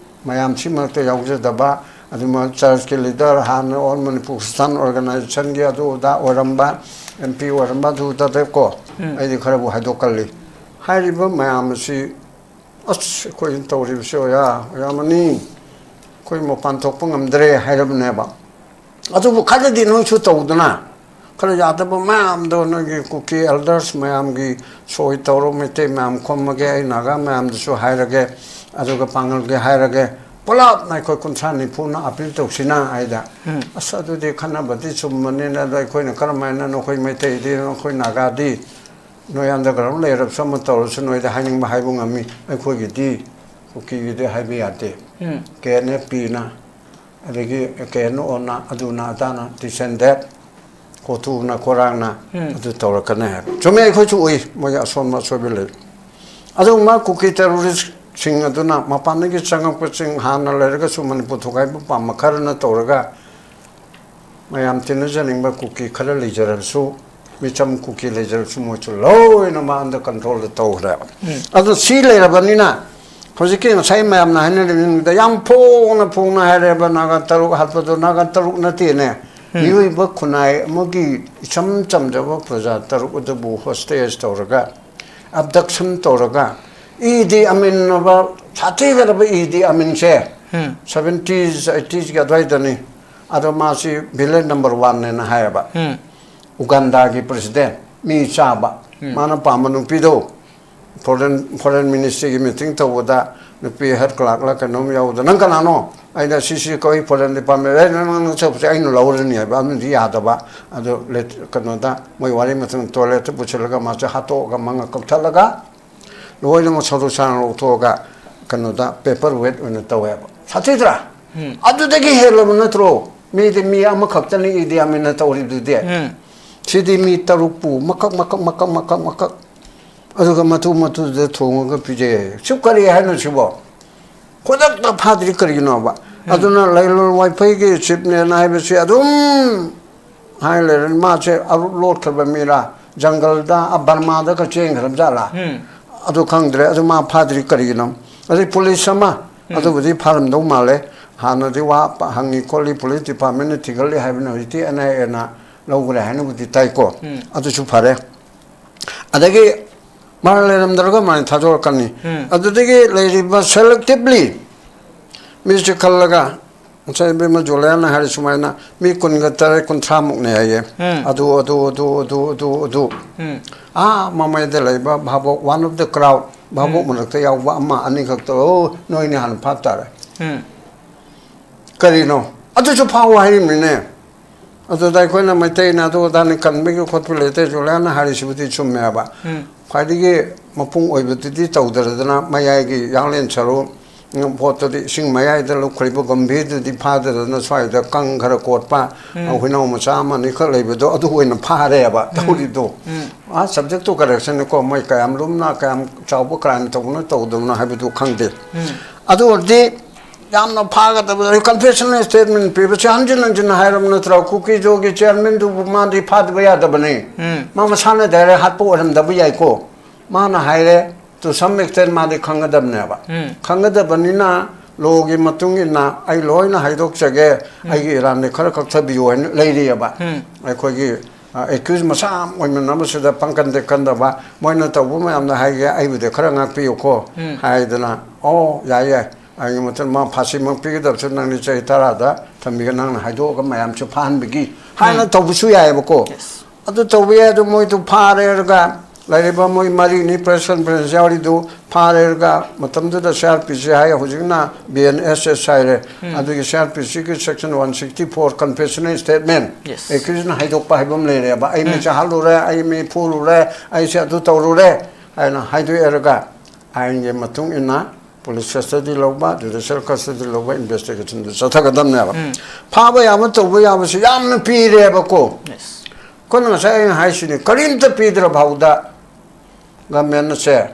ꯃꯌꯥꯝꯁꯤ ꯃꯔꯛꯇ ꯌꯥꯎꯖꯗꯕ, ꯑꯗꯨꯃ ꯆꯔꯆꯀꯤ ꯂꯤꯗꯔ, ꯍꯥꯟꯅ ꯑꯣꯜ ꯃꯅꯤꯄꯨꯔ ꯈ꯭ꯔꯤꯁꯇꯥꯟ ꯑꯣꯔꯒꯅꯥꯏꯖꯦꯁꯟꯒꯤ ꯑꯗꯨ ꯑꯗꯥ ꯑꯣꯏꯔꯝꯕ, ꯑꯦꯝ ꯄꯤ ꯑꯣꯏꯔꯝꯕ, ꯑꯗꯨ ꯑꯗꯥꯗꯀꯣ, ꯎꯝ꯫ ꯑꯩꯗꯤ ꯈꯔꯕꯨ ꯍꯥꯏꯗꯣꯛꯀꯜꯂꯤ꯫ ꯍꯥꯏꯔꯤꯕ ꯃꯌꯥꯝ ꯑꯁꯤ, "ꯑꯁ, ꯑꯩꯈꯣꯏꯅ ꯇꯧꯔꯤꯕꯁꯤ ꯑꯣꯖꯥ, ꯑꯣꯖꯥ ꯃꯅꯤ, ꯑꯩꯈꯣꯏ ꯃꯄꯥꯟ ꯊꯣꯛꯄ ꯉꯝꯗ꯭ꯔꯦ" ꯍꯥꯏꯔꯕꯅꯦꯕ꯫ ꯑꯗꯨꯕꯨ ꯈꯔꯗꯤ ꯅꯣꯏꯁꯨ ꯇꯧꯗꯅ, ꯈꯔ ꯌꯥꯗꯕ ꯃꯌꯥꯝꯗꯣ ꯅꯣꯏꯒꯤ ꯀꯨꯀꯤ ꯑꯦꯜꯗꯔꯁ ꯃꯌꯥꯝꯒꯤ ꯁꯣꯏ ꯇꯧꯔꯣ, ꯃꯩꯇꯩ ꯃꯌꯥꯝ ꯈꯣꯝꯃꯒꯦ, ꯑꯩ ꯅꯥꯒꯥ ꯃꯌꯥꯝꯗꯁꯨ ꯍꯥꯏꯔꯒꯦ, ꯑꯗꯨꯒ ꯄꯥꯡꯒꯜꯒꯤ ꯍꯥꯏꯔꯒꯦ, ꯄꯨꯂꯞꯅ ꯑꯩꯈꯣꯏ ꯀꯨꯟꯊ꯭ꯔꯥ ꯅꯤꯐꯨꯅ ꯑꯄꯤꯜ ꯇꯧꯁꯤꯅ ꯍꯥꯏꯗ꯫ ꯎꯝ꯫ ꯑꯁ, ꯑꯗꯨꯗꯤ ꯈꯟꯅꯕꯗꯤ ꯆꯨꯝꯕꯅꯤꯅ, ꯑꯗꯣ ꯑꯩꯈꯣꯏꯅ ꯀꯔꯝꯍꯥꯏꯅ ꯅꯈꯣꯏ ꯃꯩꯇꯩꯗꯤ, ꯅꯈꯣꯏ ꯅꯥꯒꯥꯗꯤ, ꯅꯣꯏ ꯑꯟꯗꯔꯒ꯭ꯔꯥꯎꯟ ꯂꯩꯔꯕꯁꯨ ꯑꯃ ꯇꯧꯔꯁꯨ ꯅꯣꯏꯗ ꯍꯥꯏꯅꯤꯡꯕ ꯍꯥꯏꯕ ꯉꯝꯃꯤ, ꯑꯩꯈꯣꯏꯒꯤꯗꯤ ꯀꯨꯀꯤꯒꯤꯗꯤ ꯍꯥꯏꯕ ꯌꯥꯗꯦ꯫ ꯎꯝ꯫ ꯀꯦ ꯑꯦꯟ ꯑꯦꯐ ꯄꯤꯅ, ꯑꯗꯒꯤ ꯀꯦ ꯑꯦꯟ ꯑꯣꯅ, ꯑꯗꯨꯅ ꯑꯗꯥꯅ, ꯗꯤꯁ ꯑꯦꯟ ꯗꯦꯠ, ꯀꯣꯇꯨꯅ ꯈꯣꯔꯥꯡꯅ ꯎꯝ꯫ ꯑꯗꯨ ꯇꯧꯔꯛꯀꯅꯤ ꯍꯥꯏꯕ꯫ ꯆꯨꯝꯃꯦ, ꯑꯩꯈꯣꯏꯁꯨ ꯎꯏ ꯃꯣꯏꯒꯤ ꯑꯁꯣꯟꯕ ꯑꯁꯣꯏꯕ ꯂꯩ꯫ ꯑꯗꯨꯒꯨꯝꯕ ꯀꯨꯀꯤ ꯇꯦꯔꯣꯔꯤꯁꯁꯤꯡ ꯑꯗꯨꯅ, ꯃꯄꯥꯟꯗꯒꯤ ꯆꯪꯉꯛꯄꯁꯤꯡ, ꯍꯥꯟꯅ ꯂꯩꯔꯒꯁꯨ ꯃꯅꯤꯄꯨꯔ ꯊꯨꯒꯥꯏꯕ ꯄꯥꯝꯕ ꯈꯔꯅ ꯇꯧꯔꯒ, ꯃꯌꯥꯝ ꯇꯤꯟꯅꯖꯅꯤꯡꯕ ꯀꯨꯀꯤ ꯈꯔ ꯂꯩꯖꯔꯕꯁꯨ, ꯃꯤꯆꯝ ꯀꯨꯀꯤ ꯂꯩꯖꯔꯕꯁꯨ, ꯃꯣꯏꯁꯨ ꯂꯣꯏꯅꯃꯛ ꯑꯟꯗꯔ ꯀꯟꯇ꯭ꯔꯣꯜꯗ ꯇꯧꯈ꯭ꯔꯦꯕ꯫ ꯎꯝ꯫ ꯑꯗꯨ ꯁꯤ ꯂꯩꯔꯕꯅꯤꯅ, ꯍꯧꯖꯤꯛꯀꯤ ꯉꯁꯥꯏ ꯃꯌꯥꯝꯅ ꯍꯥꯏꯅꯔꯤꯕꯁꯤꯡꯗ ꯌꯥꯝ ꯐꯣꯡꯅ ꯐꯣꯡꯅ ꯍꯥꯏꯔꯦꯕ, ꯅꯥꯒꯥ ꯇꯔꯨꯛ ꯍꯥꯠꯄꯗꯣ ꯅꯥꯒꯥ ꯇꯔꯨꯛ ꯅꯠꯇꯦꯅꯦ꯫ ꯎꯝ꯫ ꯃꯤꯑꯣꯏꯕ ꯈꯨꯟꯅꯥꯏ ꯑꯃꯒꯤ ꯏꯆꯝ ꯆꯝꯖꯕ ꯄ꯭ꯔꯖꯥ ꯇꯔꯨꯛ ꯑꯗꯨꯕꯨ ꯍꯣꯁꯇꯦꯖ ꯇꯧꯔꯒ, ꯑꯦꯕꯗꯛꯁꯟ ꯇꯧꯔꯒ, ꯏꯗꯤ ꯑꯃꯤꯟ ꯑꯕ ꯁꯥꯊꯤꯒꯗꯕ ꯏꯗꯤ ꯑꯃꯤꯟꯁꯦ ꯎꯝ꯫ ꯁꯚꯦꯟꯇꯤꯁ, ꯑꯩꯠꯇꯤꯁꯀꯤ ꯑꯗꯨꯋꯥꯏꯗꯅꯤ꯫ ꯑꯗꯣ ꯃꯥꯁꯤ ꯚꯤꯂꯦꯟ ꯅꯝꯕꯔ ꯋꯥꯟꯅꯦꯅ ꯍꯥꯏꯌꯦꯕ꯫ ꯎꯝ꯫ ꯎꯒꯥꯟꯗꯥꯒꯤ ꯄ꯭ꯔꯁꯤꯗꯦꯟ, ꯃꯤ ꯆꯥꯕ꯫ ꯎꯝ꯫ ꯃꯥꯅ ꯄꯥꯝꯕ ꯅꯨꯄꯤꯗꯣ ꯐꯣꯔꯦꯟ, ꯐꯣꯔꯦꯟ ꯃꯤꯅꯤꯁꯇ꯭ꯔꯤꯒꯤ ꯃꯤꯇꯤꯡ ꯇꯧꯕꯗ ꯅꯨꯄꯤ ꯍꯦꯗ ꯀ꯭ꯂꯥꯔꯛꯂ ꯀꯩꯅꯣꯝ ꯌꯥꯎꯕꯗ, "ꯅꯪ ꯀꯅꯥꯅꯣ?" ꯑꯩꯅ, "ꯁꯤ, ꯁꯤ ꯑꯩꯈꯣꯏ ꯐꯣꯔꯦꯟ ꯗꯤꯄꯥꯔꯠꯃꯦꯟ", "ꯑꯦ, ꯅꯪ, ꯅꯪ ꯆꯠꯄꯁꯦ ꯑꯩꯅ ꯂꯧꯔꯅꯤ" ꯍꯥꯏꯕ, ꯑꯃꯗꯤ ꯌꯥꯗꯕ꯫ ꯑꯗꯨ ꯂꯦꯠ-, ꯀꯩꯅꯣꯗ ꯃꯣꯏ ꯋꯥꯔꯤ ꯃꯇꯨꯡ ꯇꯣꯏꯂꯦꯠꯇ ꯄꯨꯁꯤꯜꯂꯒ ꯃꯥꯁꯦ ꯍꯥꯠꯇꯣꯛꯑꯒ ꯃꯉꯛ ꯀꯛꯊꯠꯂꯒ ꯂꯣꯏꯅꯃꯛ ꯁꯔꯨ ꯁꯔꯥꯡ ꯂꯧꯊꯣꯛꯑꯒ ꯀꯩꯅꯣꯗ ꯄꯦꯄꯔ ꯋꯦꯠ ꯑꯣꯏꯅ ꯇꯧꯋꯦꯕ꯫ ꯁꯥꯊꯤꯗ꯭ꯔꯥ? ꯎꯝ꯫ ꯑꯗꯨꯗꯒꯤ ꯍꯦꯜꯂꯕ ꯅꯠꯇ꯭ꯔꯣ? ꯃꯤꯗꯤ ꯃꯤ ꯑꯃꯈꯛꯇꯅꯤ ꯏꯗꯤ ꯑꯃꯤꯟꯅ ꯇꯧꯔꯤꯗꯨꯗꯤ꯫ ꯎꯝ꯫ ꯁꯤꯗꯤ ꯃꯤ ꯇꯔꯨꯛꯄꯨ ꯃꯀꯛ, ꯃꯀꯛ, ꯃꯀꯛ, ꯃꯀꯛ, ꯃꯀꯛ, ꯑꯗꯨꯒ ꯃꯇꯨ ꯃꯇꯨꯗ ꯊꯣꯡꯉꯒ ꯄꯤꯖꯩ꯫ ꯁꯤ ꯀꯔꯤ ꯍꯥꯏꯅꯣ ꯁꯤꯕꯣ? ꯈꯨꯗꯛꯇ ꯐꯥꯗ꯭ꯔꯤ ꯀꯔꯤꯒꯤꯅꯣꯕ? ꯎꯝ꯫ ꯑꯗꯨꯅ ꯂꯩꯂꯣꯟ ꯋꯥꯏꯐꯩꯒꯤ ꯆꯤꯞꯅꯦꯅ ꯍꯥꯏꯕꯁꯤ ꯑꯗꯨꯝ ꯍꯥꯏ ꯂꯩꯔꯦ꯫ ꯃꯥꯁꯦ ꯑꯔꯨꯠ ꯂꯣꯠꯈ꯭ꯔꯕ ꯃꯤꯔꯥ, ꯖꯪꯒꯜꯗ, ꯑ, ꯕꯔꯃꯥꯗꯒ ꯆꯦꯟꯈ꯭ꯔꯕ ꯖꯥꯠꯂꯥ? ꯎꯝ꯫ ꯑꯗꯨ ꯈꯪꯗ꯭ꯔꯦ꯫ ꯑꯗꯨ ꯃꯥ ꯐꯥꯗ꯭ꯔꯤ ꯀꯔꯤꯒꯤꯅꯣ? ꯑꯗꯩ ꯄꯨꯂꯤꯁ ꯑꯃ, ꯎꯝ꯫ ꯑꯗꯨꯕꯨꯗꯤ ꯐꯥꯔꯝꯗꯧ ꯃꯥꯜꯂꯦ꯫ ꯍꯥꯟꯅꯗꯤ ꯋꯥ ꯄ-, ꯍꯪꯉꯤ ꯈꯣꯠꯂꯤ, ꯄꯨꯂꯤꯁ ꯗꯤꯄꯥꯔꯠꯃꯦꯟꯅ ꯊꯤꯒꯠꯂꯤ ꯍꯥꯏꯕꯅꯤ, ꯍꯧꯖꯤꯛꯇꯤ ꯑꯦꯟ ꯑꯥꯏ ꯑꯦꯅ ꯂꯧꯈ꯭ꯔꯦ ꯍꯥꯏꯅꯕꯨꯗꯤ ꯇꯥꯏꯀꯣ꯫ ꯎꯝ꯫ ꯑꯗꯨꯁꯨ ꯐꯔꯦ꯫ ꯑꯗꯒꯤ ꯃꯔꯥꯜ ꯂꯩꯔꯝꯗ꯭ꯔꯒ ꯃꯥꯅ ꯊꯥꯗꯣꯔꯛꯀꯅꯤ꯫ ꯎꯝ꯫ ꯑꯗꯨꯗꯒꯤ ꯂꯩꯔꯤꯕ selectively ꯃꯤꯁꯦ ꯈꯜꯂꯒ, ꯉꯁꯥꯏ ꯏꯕꯦꯝꯃ ꯖꯨꯂꯤꯌꯥꯅ ꯍꯥꯏꯔꯤ ꯁꯨꯃꯥꯏꯅ, ꯃꯤ ꯀꯨꯟꯒ ꯇꯔꯦꯠ, ꯀꯨꯟꯊ꯭ꯔꯥꯃꯨꯛꯅꯦ ꯍꯥꯏꯌꯦ꯫ ꯎꯝ꯫ ꯑꯗꯨ, ꯑꯗꯨ, ꯑꯗꯨ, ꯑꯗꯨ, ꯑꯗꯨ, ꯑꯗꯨ꯫ ꯎꯝ꯫ ꯑꯥ ꯃꯃꯩꯗ ꯂꯩꯕ ꯚꯥꯕꯣꯛ, one of the crowd, ꯚꯥꯕꯣꯛ ꯎꯝ꯫ ꯃꯔꯛꯇ ꯌꯥꯎꯕ ꯑꯃ ꯑꯅꯤꯈꯛꯇ, "ꯑꯣ, ꯅꯣꯏꯅꯤ ꯍꯥꯟꯅ ꯐꯥꯞ ꯇꯥꯔꯦ"꯫ ꯎꯝ꯫ ꯀꯔꯤꯅꯣ? ꯑꯗꯨꯁꯨ ꯐꯥꯎ ꯍꯥꯏꯔꯤꯕꯅꯤꯅꯦ꯫ ꯑꯗꯨꯗ ꯑꯩꯈꯣꯏꯅ ꯃꯩꯇꯩꯅ ꯑꯗꯨ ꯑꯗꯥꯅꯤ ꯀꯟꯕꯒꯤ ꯈꯣꯠꯄ ꯂꯩꯇꯦ, ꯖꯨꯂꯤꯌꯥꯅ ꯍꯥꯏꯔꯤꯁꯤꯕꯨꯗꯤ ꯆꯨꯝꯃꯦꯕ꯫ ꯎꯝ꯫ ꯈ꯭ꯋꯥꯏꯗꯒꯤ ꯃꯄꯨꯡ ꯑꯣꯏꯕꯗꯨꯗꯤ ꯇꯧꯗ꯭ꯔꯗꯅ, ꯃꯌꯥꯏꯒꯤ ꯌꯥꯡꯂꯦꯟ ꯁꯔꯨ, ꯎꯝ, ꯄꯣꯠꯇꯨꯗꯤ, ꯏꯁꯤꯡ ꯃꯌꯥꯏꯗ ꯂꯨꯞꯈ꯭ꯔꯤꯕ ꯒꯝꯚꯤꯔꯗꯨꯗꯤ ꯐꯥꯗꯗꯅ, ꯁ꯭ꯋꯥꯏꯗ ꯀꯪ ꯈꯔ ꯀꯣꯠꯄ, ꯎꯝ꯫ ꯍꯨꯏꯅꯥꯎ ꯃꯆꯥ ꯑꯃ ꯑꯅꯤꯈꯛ ꯂꯩꯕꯗꯣ, ꯑꯗꯨ ꯑꯣꯏꯅ ꯐꯥꯔꯦꯕ ꯎꯝ꯫ ꯇꯧꯔꯤꯗꯣ꯫ ꯎꯝ꯫ ꯑꯥ, subject to correction ꯅꯤꯀꯣ, ꯃꯣꯏ ꯀꯌꯥꯝ ꯂꯨꯝꯅ, ꯀꯌꯥꯝ ꯆꯥꯎꯕ crime ꯇꯧꯕꯅ ꯇꯧꯗꯕꯅ ꯍꯥꯏꯕꯗꯨ ꯈꯪꯗꯦ꯫ ꯎꯝ꯫ ꯑꯗꯨ ꯑꯣꯏꯔꯗꯤ ꯌꯥꯝꯅ ꯐꯥꯒꯗꯕ, confessional statement ꯄꯤꯕꯁꯦ ꯍꯟꯖꯤꯟ ꯍꯟꯖꯤꯟ ꯍꯥꯏꯔꯕ ꯅꯠꯇ꯭ꯔꯣ? ꯀꯨꯀꯤꯖꯣꯒꯤ chairman ꯗꯨꯕꯨ ꯃꯥꯗꯤ ꯐꯥꯗꯕ ꯌꯥꯗꯕꯅꯤ꯫ ꯎꯝ꯫ ꯃꯥ ꯃꯁꯥꯅ direct ꯍꯥꯠꯄ ꯑꯣꯏꯔꯝꯗꯕ ꯌꯥꯏꯀꯣ꯫ ꯃꯥꯅ ꯍꯥꯏꯔꯦ, to some extent ꯃꯥꯗꯤ ꯈꯪꯒꯗꯕꯅꯦꯕ꯫ ꯎꯝ꯫ ꯈꯪꯒꯗꯕꯅꯤꯅ, law ꯒꯤ ꯃꯇꯨꯡ ꯏꯟꯅ ꯑꯩ ꯂꯣꯏꯅ ꯍꯥꯏꯗꯣꯛꯆꯒꯦ, ꯎꯝ꯫ ꯑꯩꯒꯤ ꯏꯔꯥꯟꯗꯤ ꯈꯔ ꯀꯛꯊꯕꯤꯌꯨ ꯍꯥꯏꯅ ꯂꯩꯔꯤꯑꯕ꯫ ꯎꯝ꯫ ꯑꯩꯈꯣꯏꯒꯤ, ꯑ, accused ꯃꯁꯥ ꯑꯣꯏꯃꯤꯟꯅꯕꯁꯤꯗ ꯄꯪꯀꯟꯗ ꯀꯟꯗꯕ, ꯃꯣꯏꯅ ꯇꯧꯕ ꯃꯌꯥꯝꯗ ꯍꯥꯏꯒꯦ, ꯑꯩꯕꯨꯗꯤ ꯈꯔ ꯉꯥꯛꯄꯤꯌꯨꯀꯣ ꯎꯝ꯫ ꯍꯥꯏꯗꯅ, "ꯑꯣ, ꯌꯥꯏ, ꯌꯥꯏ, ꯑꯩꯒꯤ ꯃꯇꯨꯡ ꯃꯥ ꯐꯥꯁꯤꯃꯛ ꯄꯤꯒꯗꯕꯁꯨ ꯅꯪꯗꯤ ꯆꯍꯤ ꯇꯔꯥꯗ ꯊꯝꯕꯤꯒ ꯅꯪꯅ ꯍꯥꯏꯗꯣꯛꯑꯒ ꯃꯌꯥꯝꯁꯨ ꯐꯥꯍꯟꯕꯒꯤ" ꯍꯥꯏꯅ ꯎꯝ꯫ ꯇꯧꯕꯁꯨ ꯌꯥꯏꯑꯕꯀꯣ꯫ Yes꯫ ꯑꯗꯨ ꯇꯧꯕ ꯌꯥꯏ꯫ ꯑꯗꯨ ꯃꯣꯏꯗꯨ ꯐꯥꯔꯦꯔꯒ ꯂꯩꯔꯤꯕ ꯃꯣꯏ ꯃꯔꯤꯅꯤ press conference ꯌꯥꯎꯔꯤꯗꯨ ꯐꯥꯔꯦꯔꯒ ꯃꯇꯝꯗꯨꯗ C R P C ꯍꯥꯏ, ꯍꯧꯖꯤꯛꯅ B N S S ꯍꯥꯏꯔꯦ꯫ ꯎꯝ꯫ ꯑꯗꯨꯒꯤ C R P C ꯒꯤ section one sixty four confessional statement, Yes꯫ accused ꯅ ꯍꯥꯏꯗꯣꯛꯄ ꯍꯥꯏꯕ ꯑꯃ ꯂꯩꯔꯦꯕ, "ꯑꯩ ꯃꯤ ꯎꯝ꯫ ꯆꯥꯍꯜꯂꯨꯔꯦ, ꯑꯩ ꯃꯤ ꯐꯨꯔꯨꯔꯦ, ꯑꯩꯁꯦ ꯑꯗꯨ ꯇꯧꯔꯨꯔꯦ" ꯍꯥꯏꯅ ꯍꯥꯏꯗꯣꯛꯑꯦꯔꯒ ꯑꯥꯏꯟꯒꯤ ꯃꯇꯨꯡ ꯏꯟꯅ police custody ꯂꯧꯕ, judicial custody ꯂꯧꯕ, investigation ꯗꯨ ꯆꯠꯊꯒꯗꯕꯅꯦꯕ꯫ ꯎꯝ꯫ ꯐꯥꯕ ꯌꯥꯕ ꯇꯧꯕ ꯌꯥꯕꯁꯤ ꯌꯥꯝꯅ ꯄꯤꯔꯦꯕꯀꯣ꯫ Yes꯫ ꯑꯩꯈꯣꯏꯅ ꯉꯁꯥꯏ ꯑꯩꯅ ꯍꯥꯏꯁꯤꯅꯤ, ꯀꯔꯤꯝꯇ ꯄꯤꯗ꯭ꯔ ꯐꯥꯎꯗ government ꯅ ꯁꯦ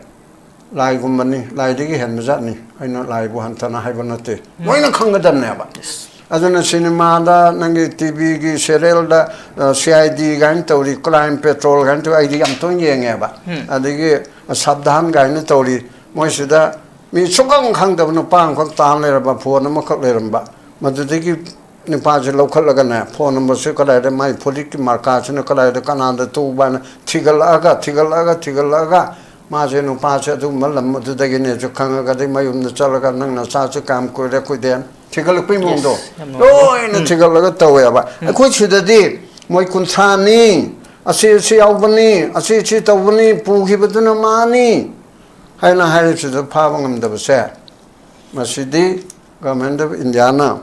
ꯂꯥꯏꯒꯨꯝꯕꯅꯤ, ꯂꯥꯏꯗꯒꯤ ꯍꯦꯟꯕ ꯖꯥꯠꯅꯤ, ꯑꯩꯅ ꯂꯥꯏꯕꯨ ꯍꯟꯊꯅ ꯍꯥꯏꯕ ꯅꯠꯇꯦ, ꯎꯝ꯫ ꯂꯣꯏꯅ ꯈꯪꯒꯗꯕꯅꯦꯕ꯫ Yes꯫ ꯑꯗꯨꯅ ꯁꯤꯅꯦꯃꯥꯗ, ꯅꯪꯒꯤ T V ꯒꯤ serial ꯗ, ꯑ, C I D ꯀꯥꯏꯅ ꯇꯧꯔꯤ, Crime Patrol ꯀꯥꯏꯅ ꯇꯧꯔꯤ, ꯑꯩꯗꯤ ꯌꯥꯝ ꯇꯣꯏꯅ ꯌꯦꯡꯉꯦꯕ꯫ ꯎꯝ꯫ ꯑꯗꯒꯤ ꯁꯥꯕꯙꯥꯟ ꯀꯥꯏꯅ ꯇꯧꯔꯤ, ꯃꯣꯏꯁꯤꯗ ꯃꯤ ꯁꯨꯛꯈꯪ ꯈꯪꯗꯕ ꯅꯨꯄꯥ ꯑꯃꯈꯛ ꯇꯥ ꯂꯩꯔꯝꯕ, ꯐꯣꯟ ꯑꯃꯈꯛ ꯂꯩꯔꯝꯕ꯫ ꯃꯗꯨꯗꯒꯤ ꯅꯨꯄꯥꯁꯦ ꯂꯧꯈꯠꯂꯒꯅꯦ, ꯐꯣꯟ ꯅꯝꯕꯔꯁꯦ ꯀꯗꯥꯏꯗ, ꯃꯥꯏ ꯐꯨꯔꯤꯠꯀꯤ ꯃꯥꯔꯀꯥꯁꯤꯅ ꯀꯗꯥꯏꯗ, ꯀꯅꯥꯗ ꯇꯧꯕ ꯍꯥꯏꯅ ꯊꯤꯒꯠꯂꯛꯑꯒ, ꯊꯤꯒꯠꯂꯛꯑꯒ, ꯊꯤꯒꯠꯂꯛꯑꯒ, ꯃꯥꯁꯦ, ꯅꯨꯄꯥꯁꯦ ꯑꯗꯨꯒꯨꯝꯕ ꯂꯝ ꯑꯗꯨꯗꯒꯤꯅꯦꯁꯨ ꯈꯪꯉꯒꯗꯤ ꯃꯌꯨꯝꯗ ꯆꯠꯂꯒ, "ꯅꯪ ꯅꯆꯥꯁꯦ ꯀꯌꯥꯝ ꯀꯨꯏꯔꯦ, ꯀꯨꯏꯗꯦ?" ꯊꯤꯒꯠꯂꯛꯄꯩ ꯃꯑꯣꯡꯗꯣ꯫ Yes, ꯌꯥꯝ ꯅꯨꯡꯉꯥꯏ꯫ ꯂꯣꯏꯅ ꯎꯝ꯫ ꯊꯤꯒꯠꯂꯒ ꯇꯧꯋꯦꯕ꯫ ꯎꯝ꯫ ꯑꯩꯈꯣꯏ ꯁꯤꯗꯗꯤ ꯃꯣꯏ ꯀꯨꯟꯊ꯭ꯔꯥꯅꯤ, ꯑꯁꯤ ꯑꯁꯤ ꯌꯥꯎꯕꯅꯤ, ꯑꯁꯤ ꯑꯁꯤ ꯇꯧꯕꯅꯤ, ꯄꯨꯈꯤꯕꯗꯨꯅ ꯃꯥꯅꯤ ꯍꯥꯏꯅ ꯍꯥꯏꯔꯤꯁꯤꯗ ꯐꯥꯕ ꯉꯝꯗꯕꯁꯦ, ꯃꯁꯤꯗꯤ Government of Indiaꯅ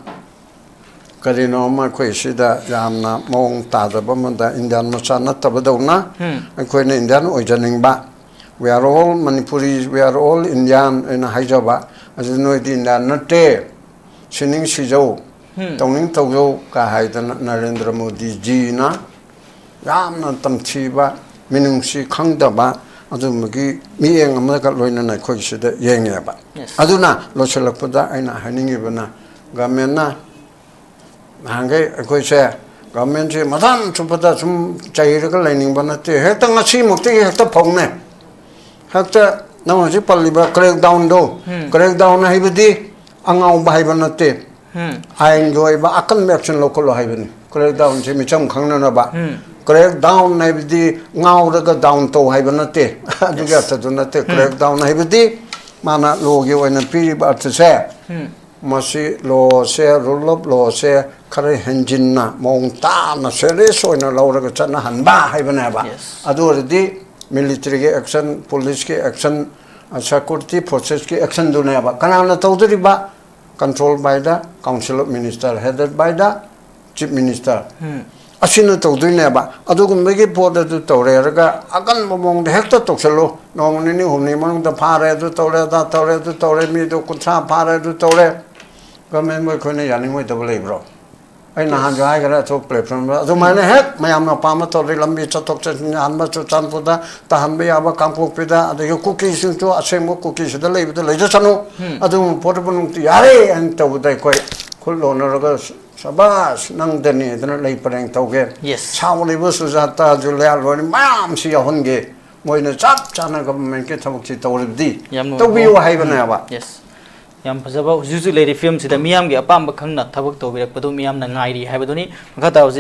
ꯀꯔꯤꯅꯣ ꯑꯃ ꯑꯩꯈꯣꯏ ꯁꯤꯗ ꯌꯥꯝꯅ ꯃꯑꯣꯡ ꯇꯥꯗꯕ ꯑꯃꯗ, Indian ꯃꯆꯥ ꯅꯠꯇꯕꯗꯧꯅ ꯎꯝ꯫ ꯑꯩꯈꯣꯏꯅ Indian ꯑꯣꯏꯖꯅꯤꯡꯕ, "We are all Manipuris, we are all Indian" ꯍꯥꯏꯅ ꯍꯥꯏꯖꯕ, ꯑꯗꯨ ꯅꯣꯏꯗꯤ Indian ꯅꯠꯇꯦ, ꯁꯤꯅꯤꯡ ꯁꯤꯖꯧ, ꯎꯝ꯫ ꯇꯧꯅꯤꯡ ꯇꯧꯖꯧ ꯀ ꯍꯥꯏꯗꯅ ꯅꯔꯦꯟꯗ꯭ꯔ ꯃꯣꯗꯤꯖꯤꯅ ꯌꯥꯝꯅ ꯇꯝꯊꯤꯕ, ꯃꯤꯅꯨꯡꯁꯤ ꯈꯪꯗꯕ ꯑꯗꯨꯝꯕꯒꯤ ꯃꯤꯠꯌꯦꯡ ꯑꯃꯒ ꯂꯣꯏꯅꯅ ꯑꯩꯈꯣꯏ ꯁꯤꯗ ꯌꯦꯡꯉꯦꯕ꯫ Yes꯫ ꯑꯗꯨꯅ ꯂꯣꯏꯁꯤꯜꯂꯛꯄꯗ ꯑꯩꯅ ꯍꯥꯏꯅꯤꯡꯉꯤꯕꯅ, Governmentꯅ ꯅꯍꯥꯟꯈꯩ ꯑꯩꯈꯣꯏꯁꯦ, Governmentꯁꯦ ꯃꯊꯪ ꯆꯨꯞꯄꯗ ꯁꯨꯝ ꯆꯩꯔꯒ ꯂꯩꯅꯤꯡꯕ ꯅꯠꯇꯦ, ꯍꯦꯛꯇ ꯉꯁꯤꯃꯛꯇꯒꯤ ꯍꯦꯛꯇ ꯐꯧꯅꯦ꯫ ꯍꯦꯛꯇ ꯅꯪ ꯍꯧꯖꯤꯛ ꯄꯜꯂꯤꯕ crackdownꯗꯣ, ꯎꯝ꯫ Crackdown ꯍꯥꯏꯕꯗꯤ ꯑꯉꯥꯎꯕ ꯍꯥꯏꯕ ꯅꯠꯇꯦ꯫ ꯎꯝ꯫ ꯑꯥꯏꯟꯒꯤ ꯑꯣꯏꯕ ꯑꯀꯟꯕ action ꯂꯧꯈꯠꯂꯣ ꯍꯥꯏꯕꯅꯤ꯫ Crackdownꯁꯦ ꯃꯤꯆꯝ ꯈꯪꯅꯅꯕ꯫ ꯎꯝ꯫ Crackdown ꯍꯥꯏꯕꯗꯤ ꯉꯥꯎꯔꯒ down ꯇꯧ ꯍꯥꯏꯕ ꯅꯠꯇꯦ꯫ ꯑꯗꯨꯒꯤ Yes꯫ ꯑꯔꯊꯗꯨ ꯅꯠꯇꯦ꯫ ꯎꯝ꯫ Crackdown ꯍꯥꯏꯕꯗꯤ ꯃꯥꯅ lawꯒꯤ ꯑꯣꯏꯅ ꯄꯤꯔꯤꯕ ꯑꯔꯊꯁꯦ, ꯎꯝ꯫ ꯃꯁꯤ lawꯁꯦ, rule of lawꯁꯦ ꯈꯔ ꯍꯦꯟꯖꯤꯟꯅ, ꯃꯑꯣꯡ ꯇꯥꯅ, serious ꯑꯣꯏꯅ ꯂꯧꯔꯒ ꯆꯠꯅꯍꯟꯕ ꯍꯥꯏꯕꯅꯦꯕ꯫ Yes꯫ ꯑꯗꯨ ꯑꯣꯏꯔꯗꯤ militaryꯒꯤ action, policeꯀꯤ action, security forcesꯀꯤ actionꯗꯨꯅꯦꯕ꯫ ꯀꯅꯥꯅ ꯇꯧꯗꯣꯔꯤꯕ? Control by the Council of Minister, headed by the Chief Minister꯫ ꯎꯝ꯫ ꯑꯁꯤꯅ ꯇꯧꯗꯣꯏꯅꯦꯕ꯫ ꯑꯗꯨꯒꯨꯝꯕꯒꯤ ꯄꯣꯠ ꯑꯗꯨ ꯇꯧꯔꯦ ꯍꯥꯏꯔꯒ ꯑꯀꯟꯕ ꯃꯑꯣꯡꯗ ꯍꯦꯛꯇ ꯇꯧꯁꯜꯂꯨ꯫ ꯅꯣꯡꯃ ꯅꯤꯅꯤ ꯍꯨꯝꯅꯤ ꯃꯅꯨꯡꯗ ꯐꯥꯔꯦ, ꯑꯗꯨ ꯇꯧꯔꯦ, ꯑꯗꯥ ꯇꯧꯔꯦ, ꯑꯗꯨ ꯇꯧꯔꯦ, ꯃꯤꯗꯣ ꯀꯨꯟꯊ꯭ꯔꯥ ꯐꯥꯔꯦ, ꯑꯗꯨ ꯇꯧꯔꯦ꯫ Governmentꯕꯨ ꯑꯩꯈꯣꯏꯅ ꯌꯥꯅꯤꯡꯉꯣꯏꯗꯕ ꯂꯩꯕ꯭ꯔꯣ? ꯑꯩ ꯅꯍꯥꯟꯁꯨ ꯍꯥꯏꯈ꯭ꯔꯦ ꯑꯇꯣꯞꯄ platformꯗ꯫ ꯑꯗꯨꯃꯥꯏꯅ ꯍꯦꯛ ꯃꯌꯥꯝꯅ ꯑꯄꯥꯝꯕ ꯇꯧꯔꯗꯤ, ꯂꯝꯕꯤ ꯆꯠꯊꯣꯛ ꯆꯠꯁꯤꯟ ꯌꯥꯍꯟꯕ, ꯆꯨꯔꯆꯥꯟꯄꯨꯔꯗ ꯇꯥꯍꯟꯕ ꯌꯥꯕ, ꯀꯥꯡꯄꯣꯛꯄꯤꯗ, ꯑꯗꯒꯤ ꯀꯨꯀꯤꯁꯤꯡꯁꯨ ꯑꯁꯦꯡꯕ ꯀꯨꯀꯤꯁꯤꯗ ꯂꯩꯕꯗ ꯂꯩꯖꯁꯅꯨ꯫ ꯎꯝ꯫ ꯑꯗꯨꯒꯨꯝꯕ ꯄꯣꯠꯇꯨꯕꯨ ꯅꯨꯡꯇꯤ ꯌꯥꯔꯦ ꯍꯥꯏꯅ ꯇꯧꯕꯗ ꯑꯩꯈꯣꯏ ꯈꯨꯠ ꯂꯣꯟꯅꯔꯒ ꯁꯕꯥꯁ, ꯅꯪꯗꯅꯤ ꯍꯥꯏꯗꯅ ꯂꯩ ꯄꯔꯦꯡ ꯇꯧꯒꯦ꯫ Yes꯫ ꯁꯥꯎꯔꯤꯕ ꯁꯨꯖꯥꯇꯥ, ꯖꯨꯂꯤꯌꯥ, ꯂꯣꯏꯅ ꯃꯌꯥꯝꯁꯤ ꯌꯥꯎꯍꯟꯒꯦ꯫ ꯃꯣꯏꯅ ꯆꯞ ꯆꯥꯅ ꯒꯚꯔꯟꯃꯦꯟꯠꯀꯤ ꯊꯕꯛꯁꯤ ꯇꯧꯔꯕꯗꯤ ꯌꯥꯝ ꯅꯨꯡꯉꯥꯏ꯫ ꯇꯧꯕꯤꯌꯨ ꯍꯥꯏꯕꯅꯦꯕ꯫ Yes꯫ ꯌꯥꯝ ꯐꯖꯕ ꯍꯧꯖꯤꯛ ꯍꯧꯖꯤꯛ ꯂꯩꯔꯤꯕ ꯐꯤꯕꯝꯁꯤꯗ ꯃꯤꯌꯥꯝꯒꯤ ꯑꯄꯥꯝꯕ ꯈꯪꯅ ꯊꯕꯛ ꯇꯧꯕꯤꯔꯛꯄꯗꯨ ꯃꯤꯌꯥꯝꯅ ꯉꯥꯏꯔꯤ ꯍꯥꯏꯕꯗꯨꯅꯤ꯫ ꯃꯈꯥ ꯇꯥꯕꯁꯤ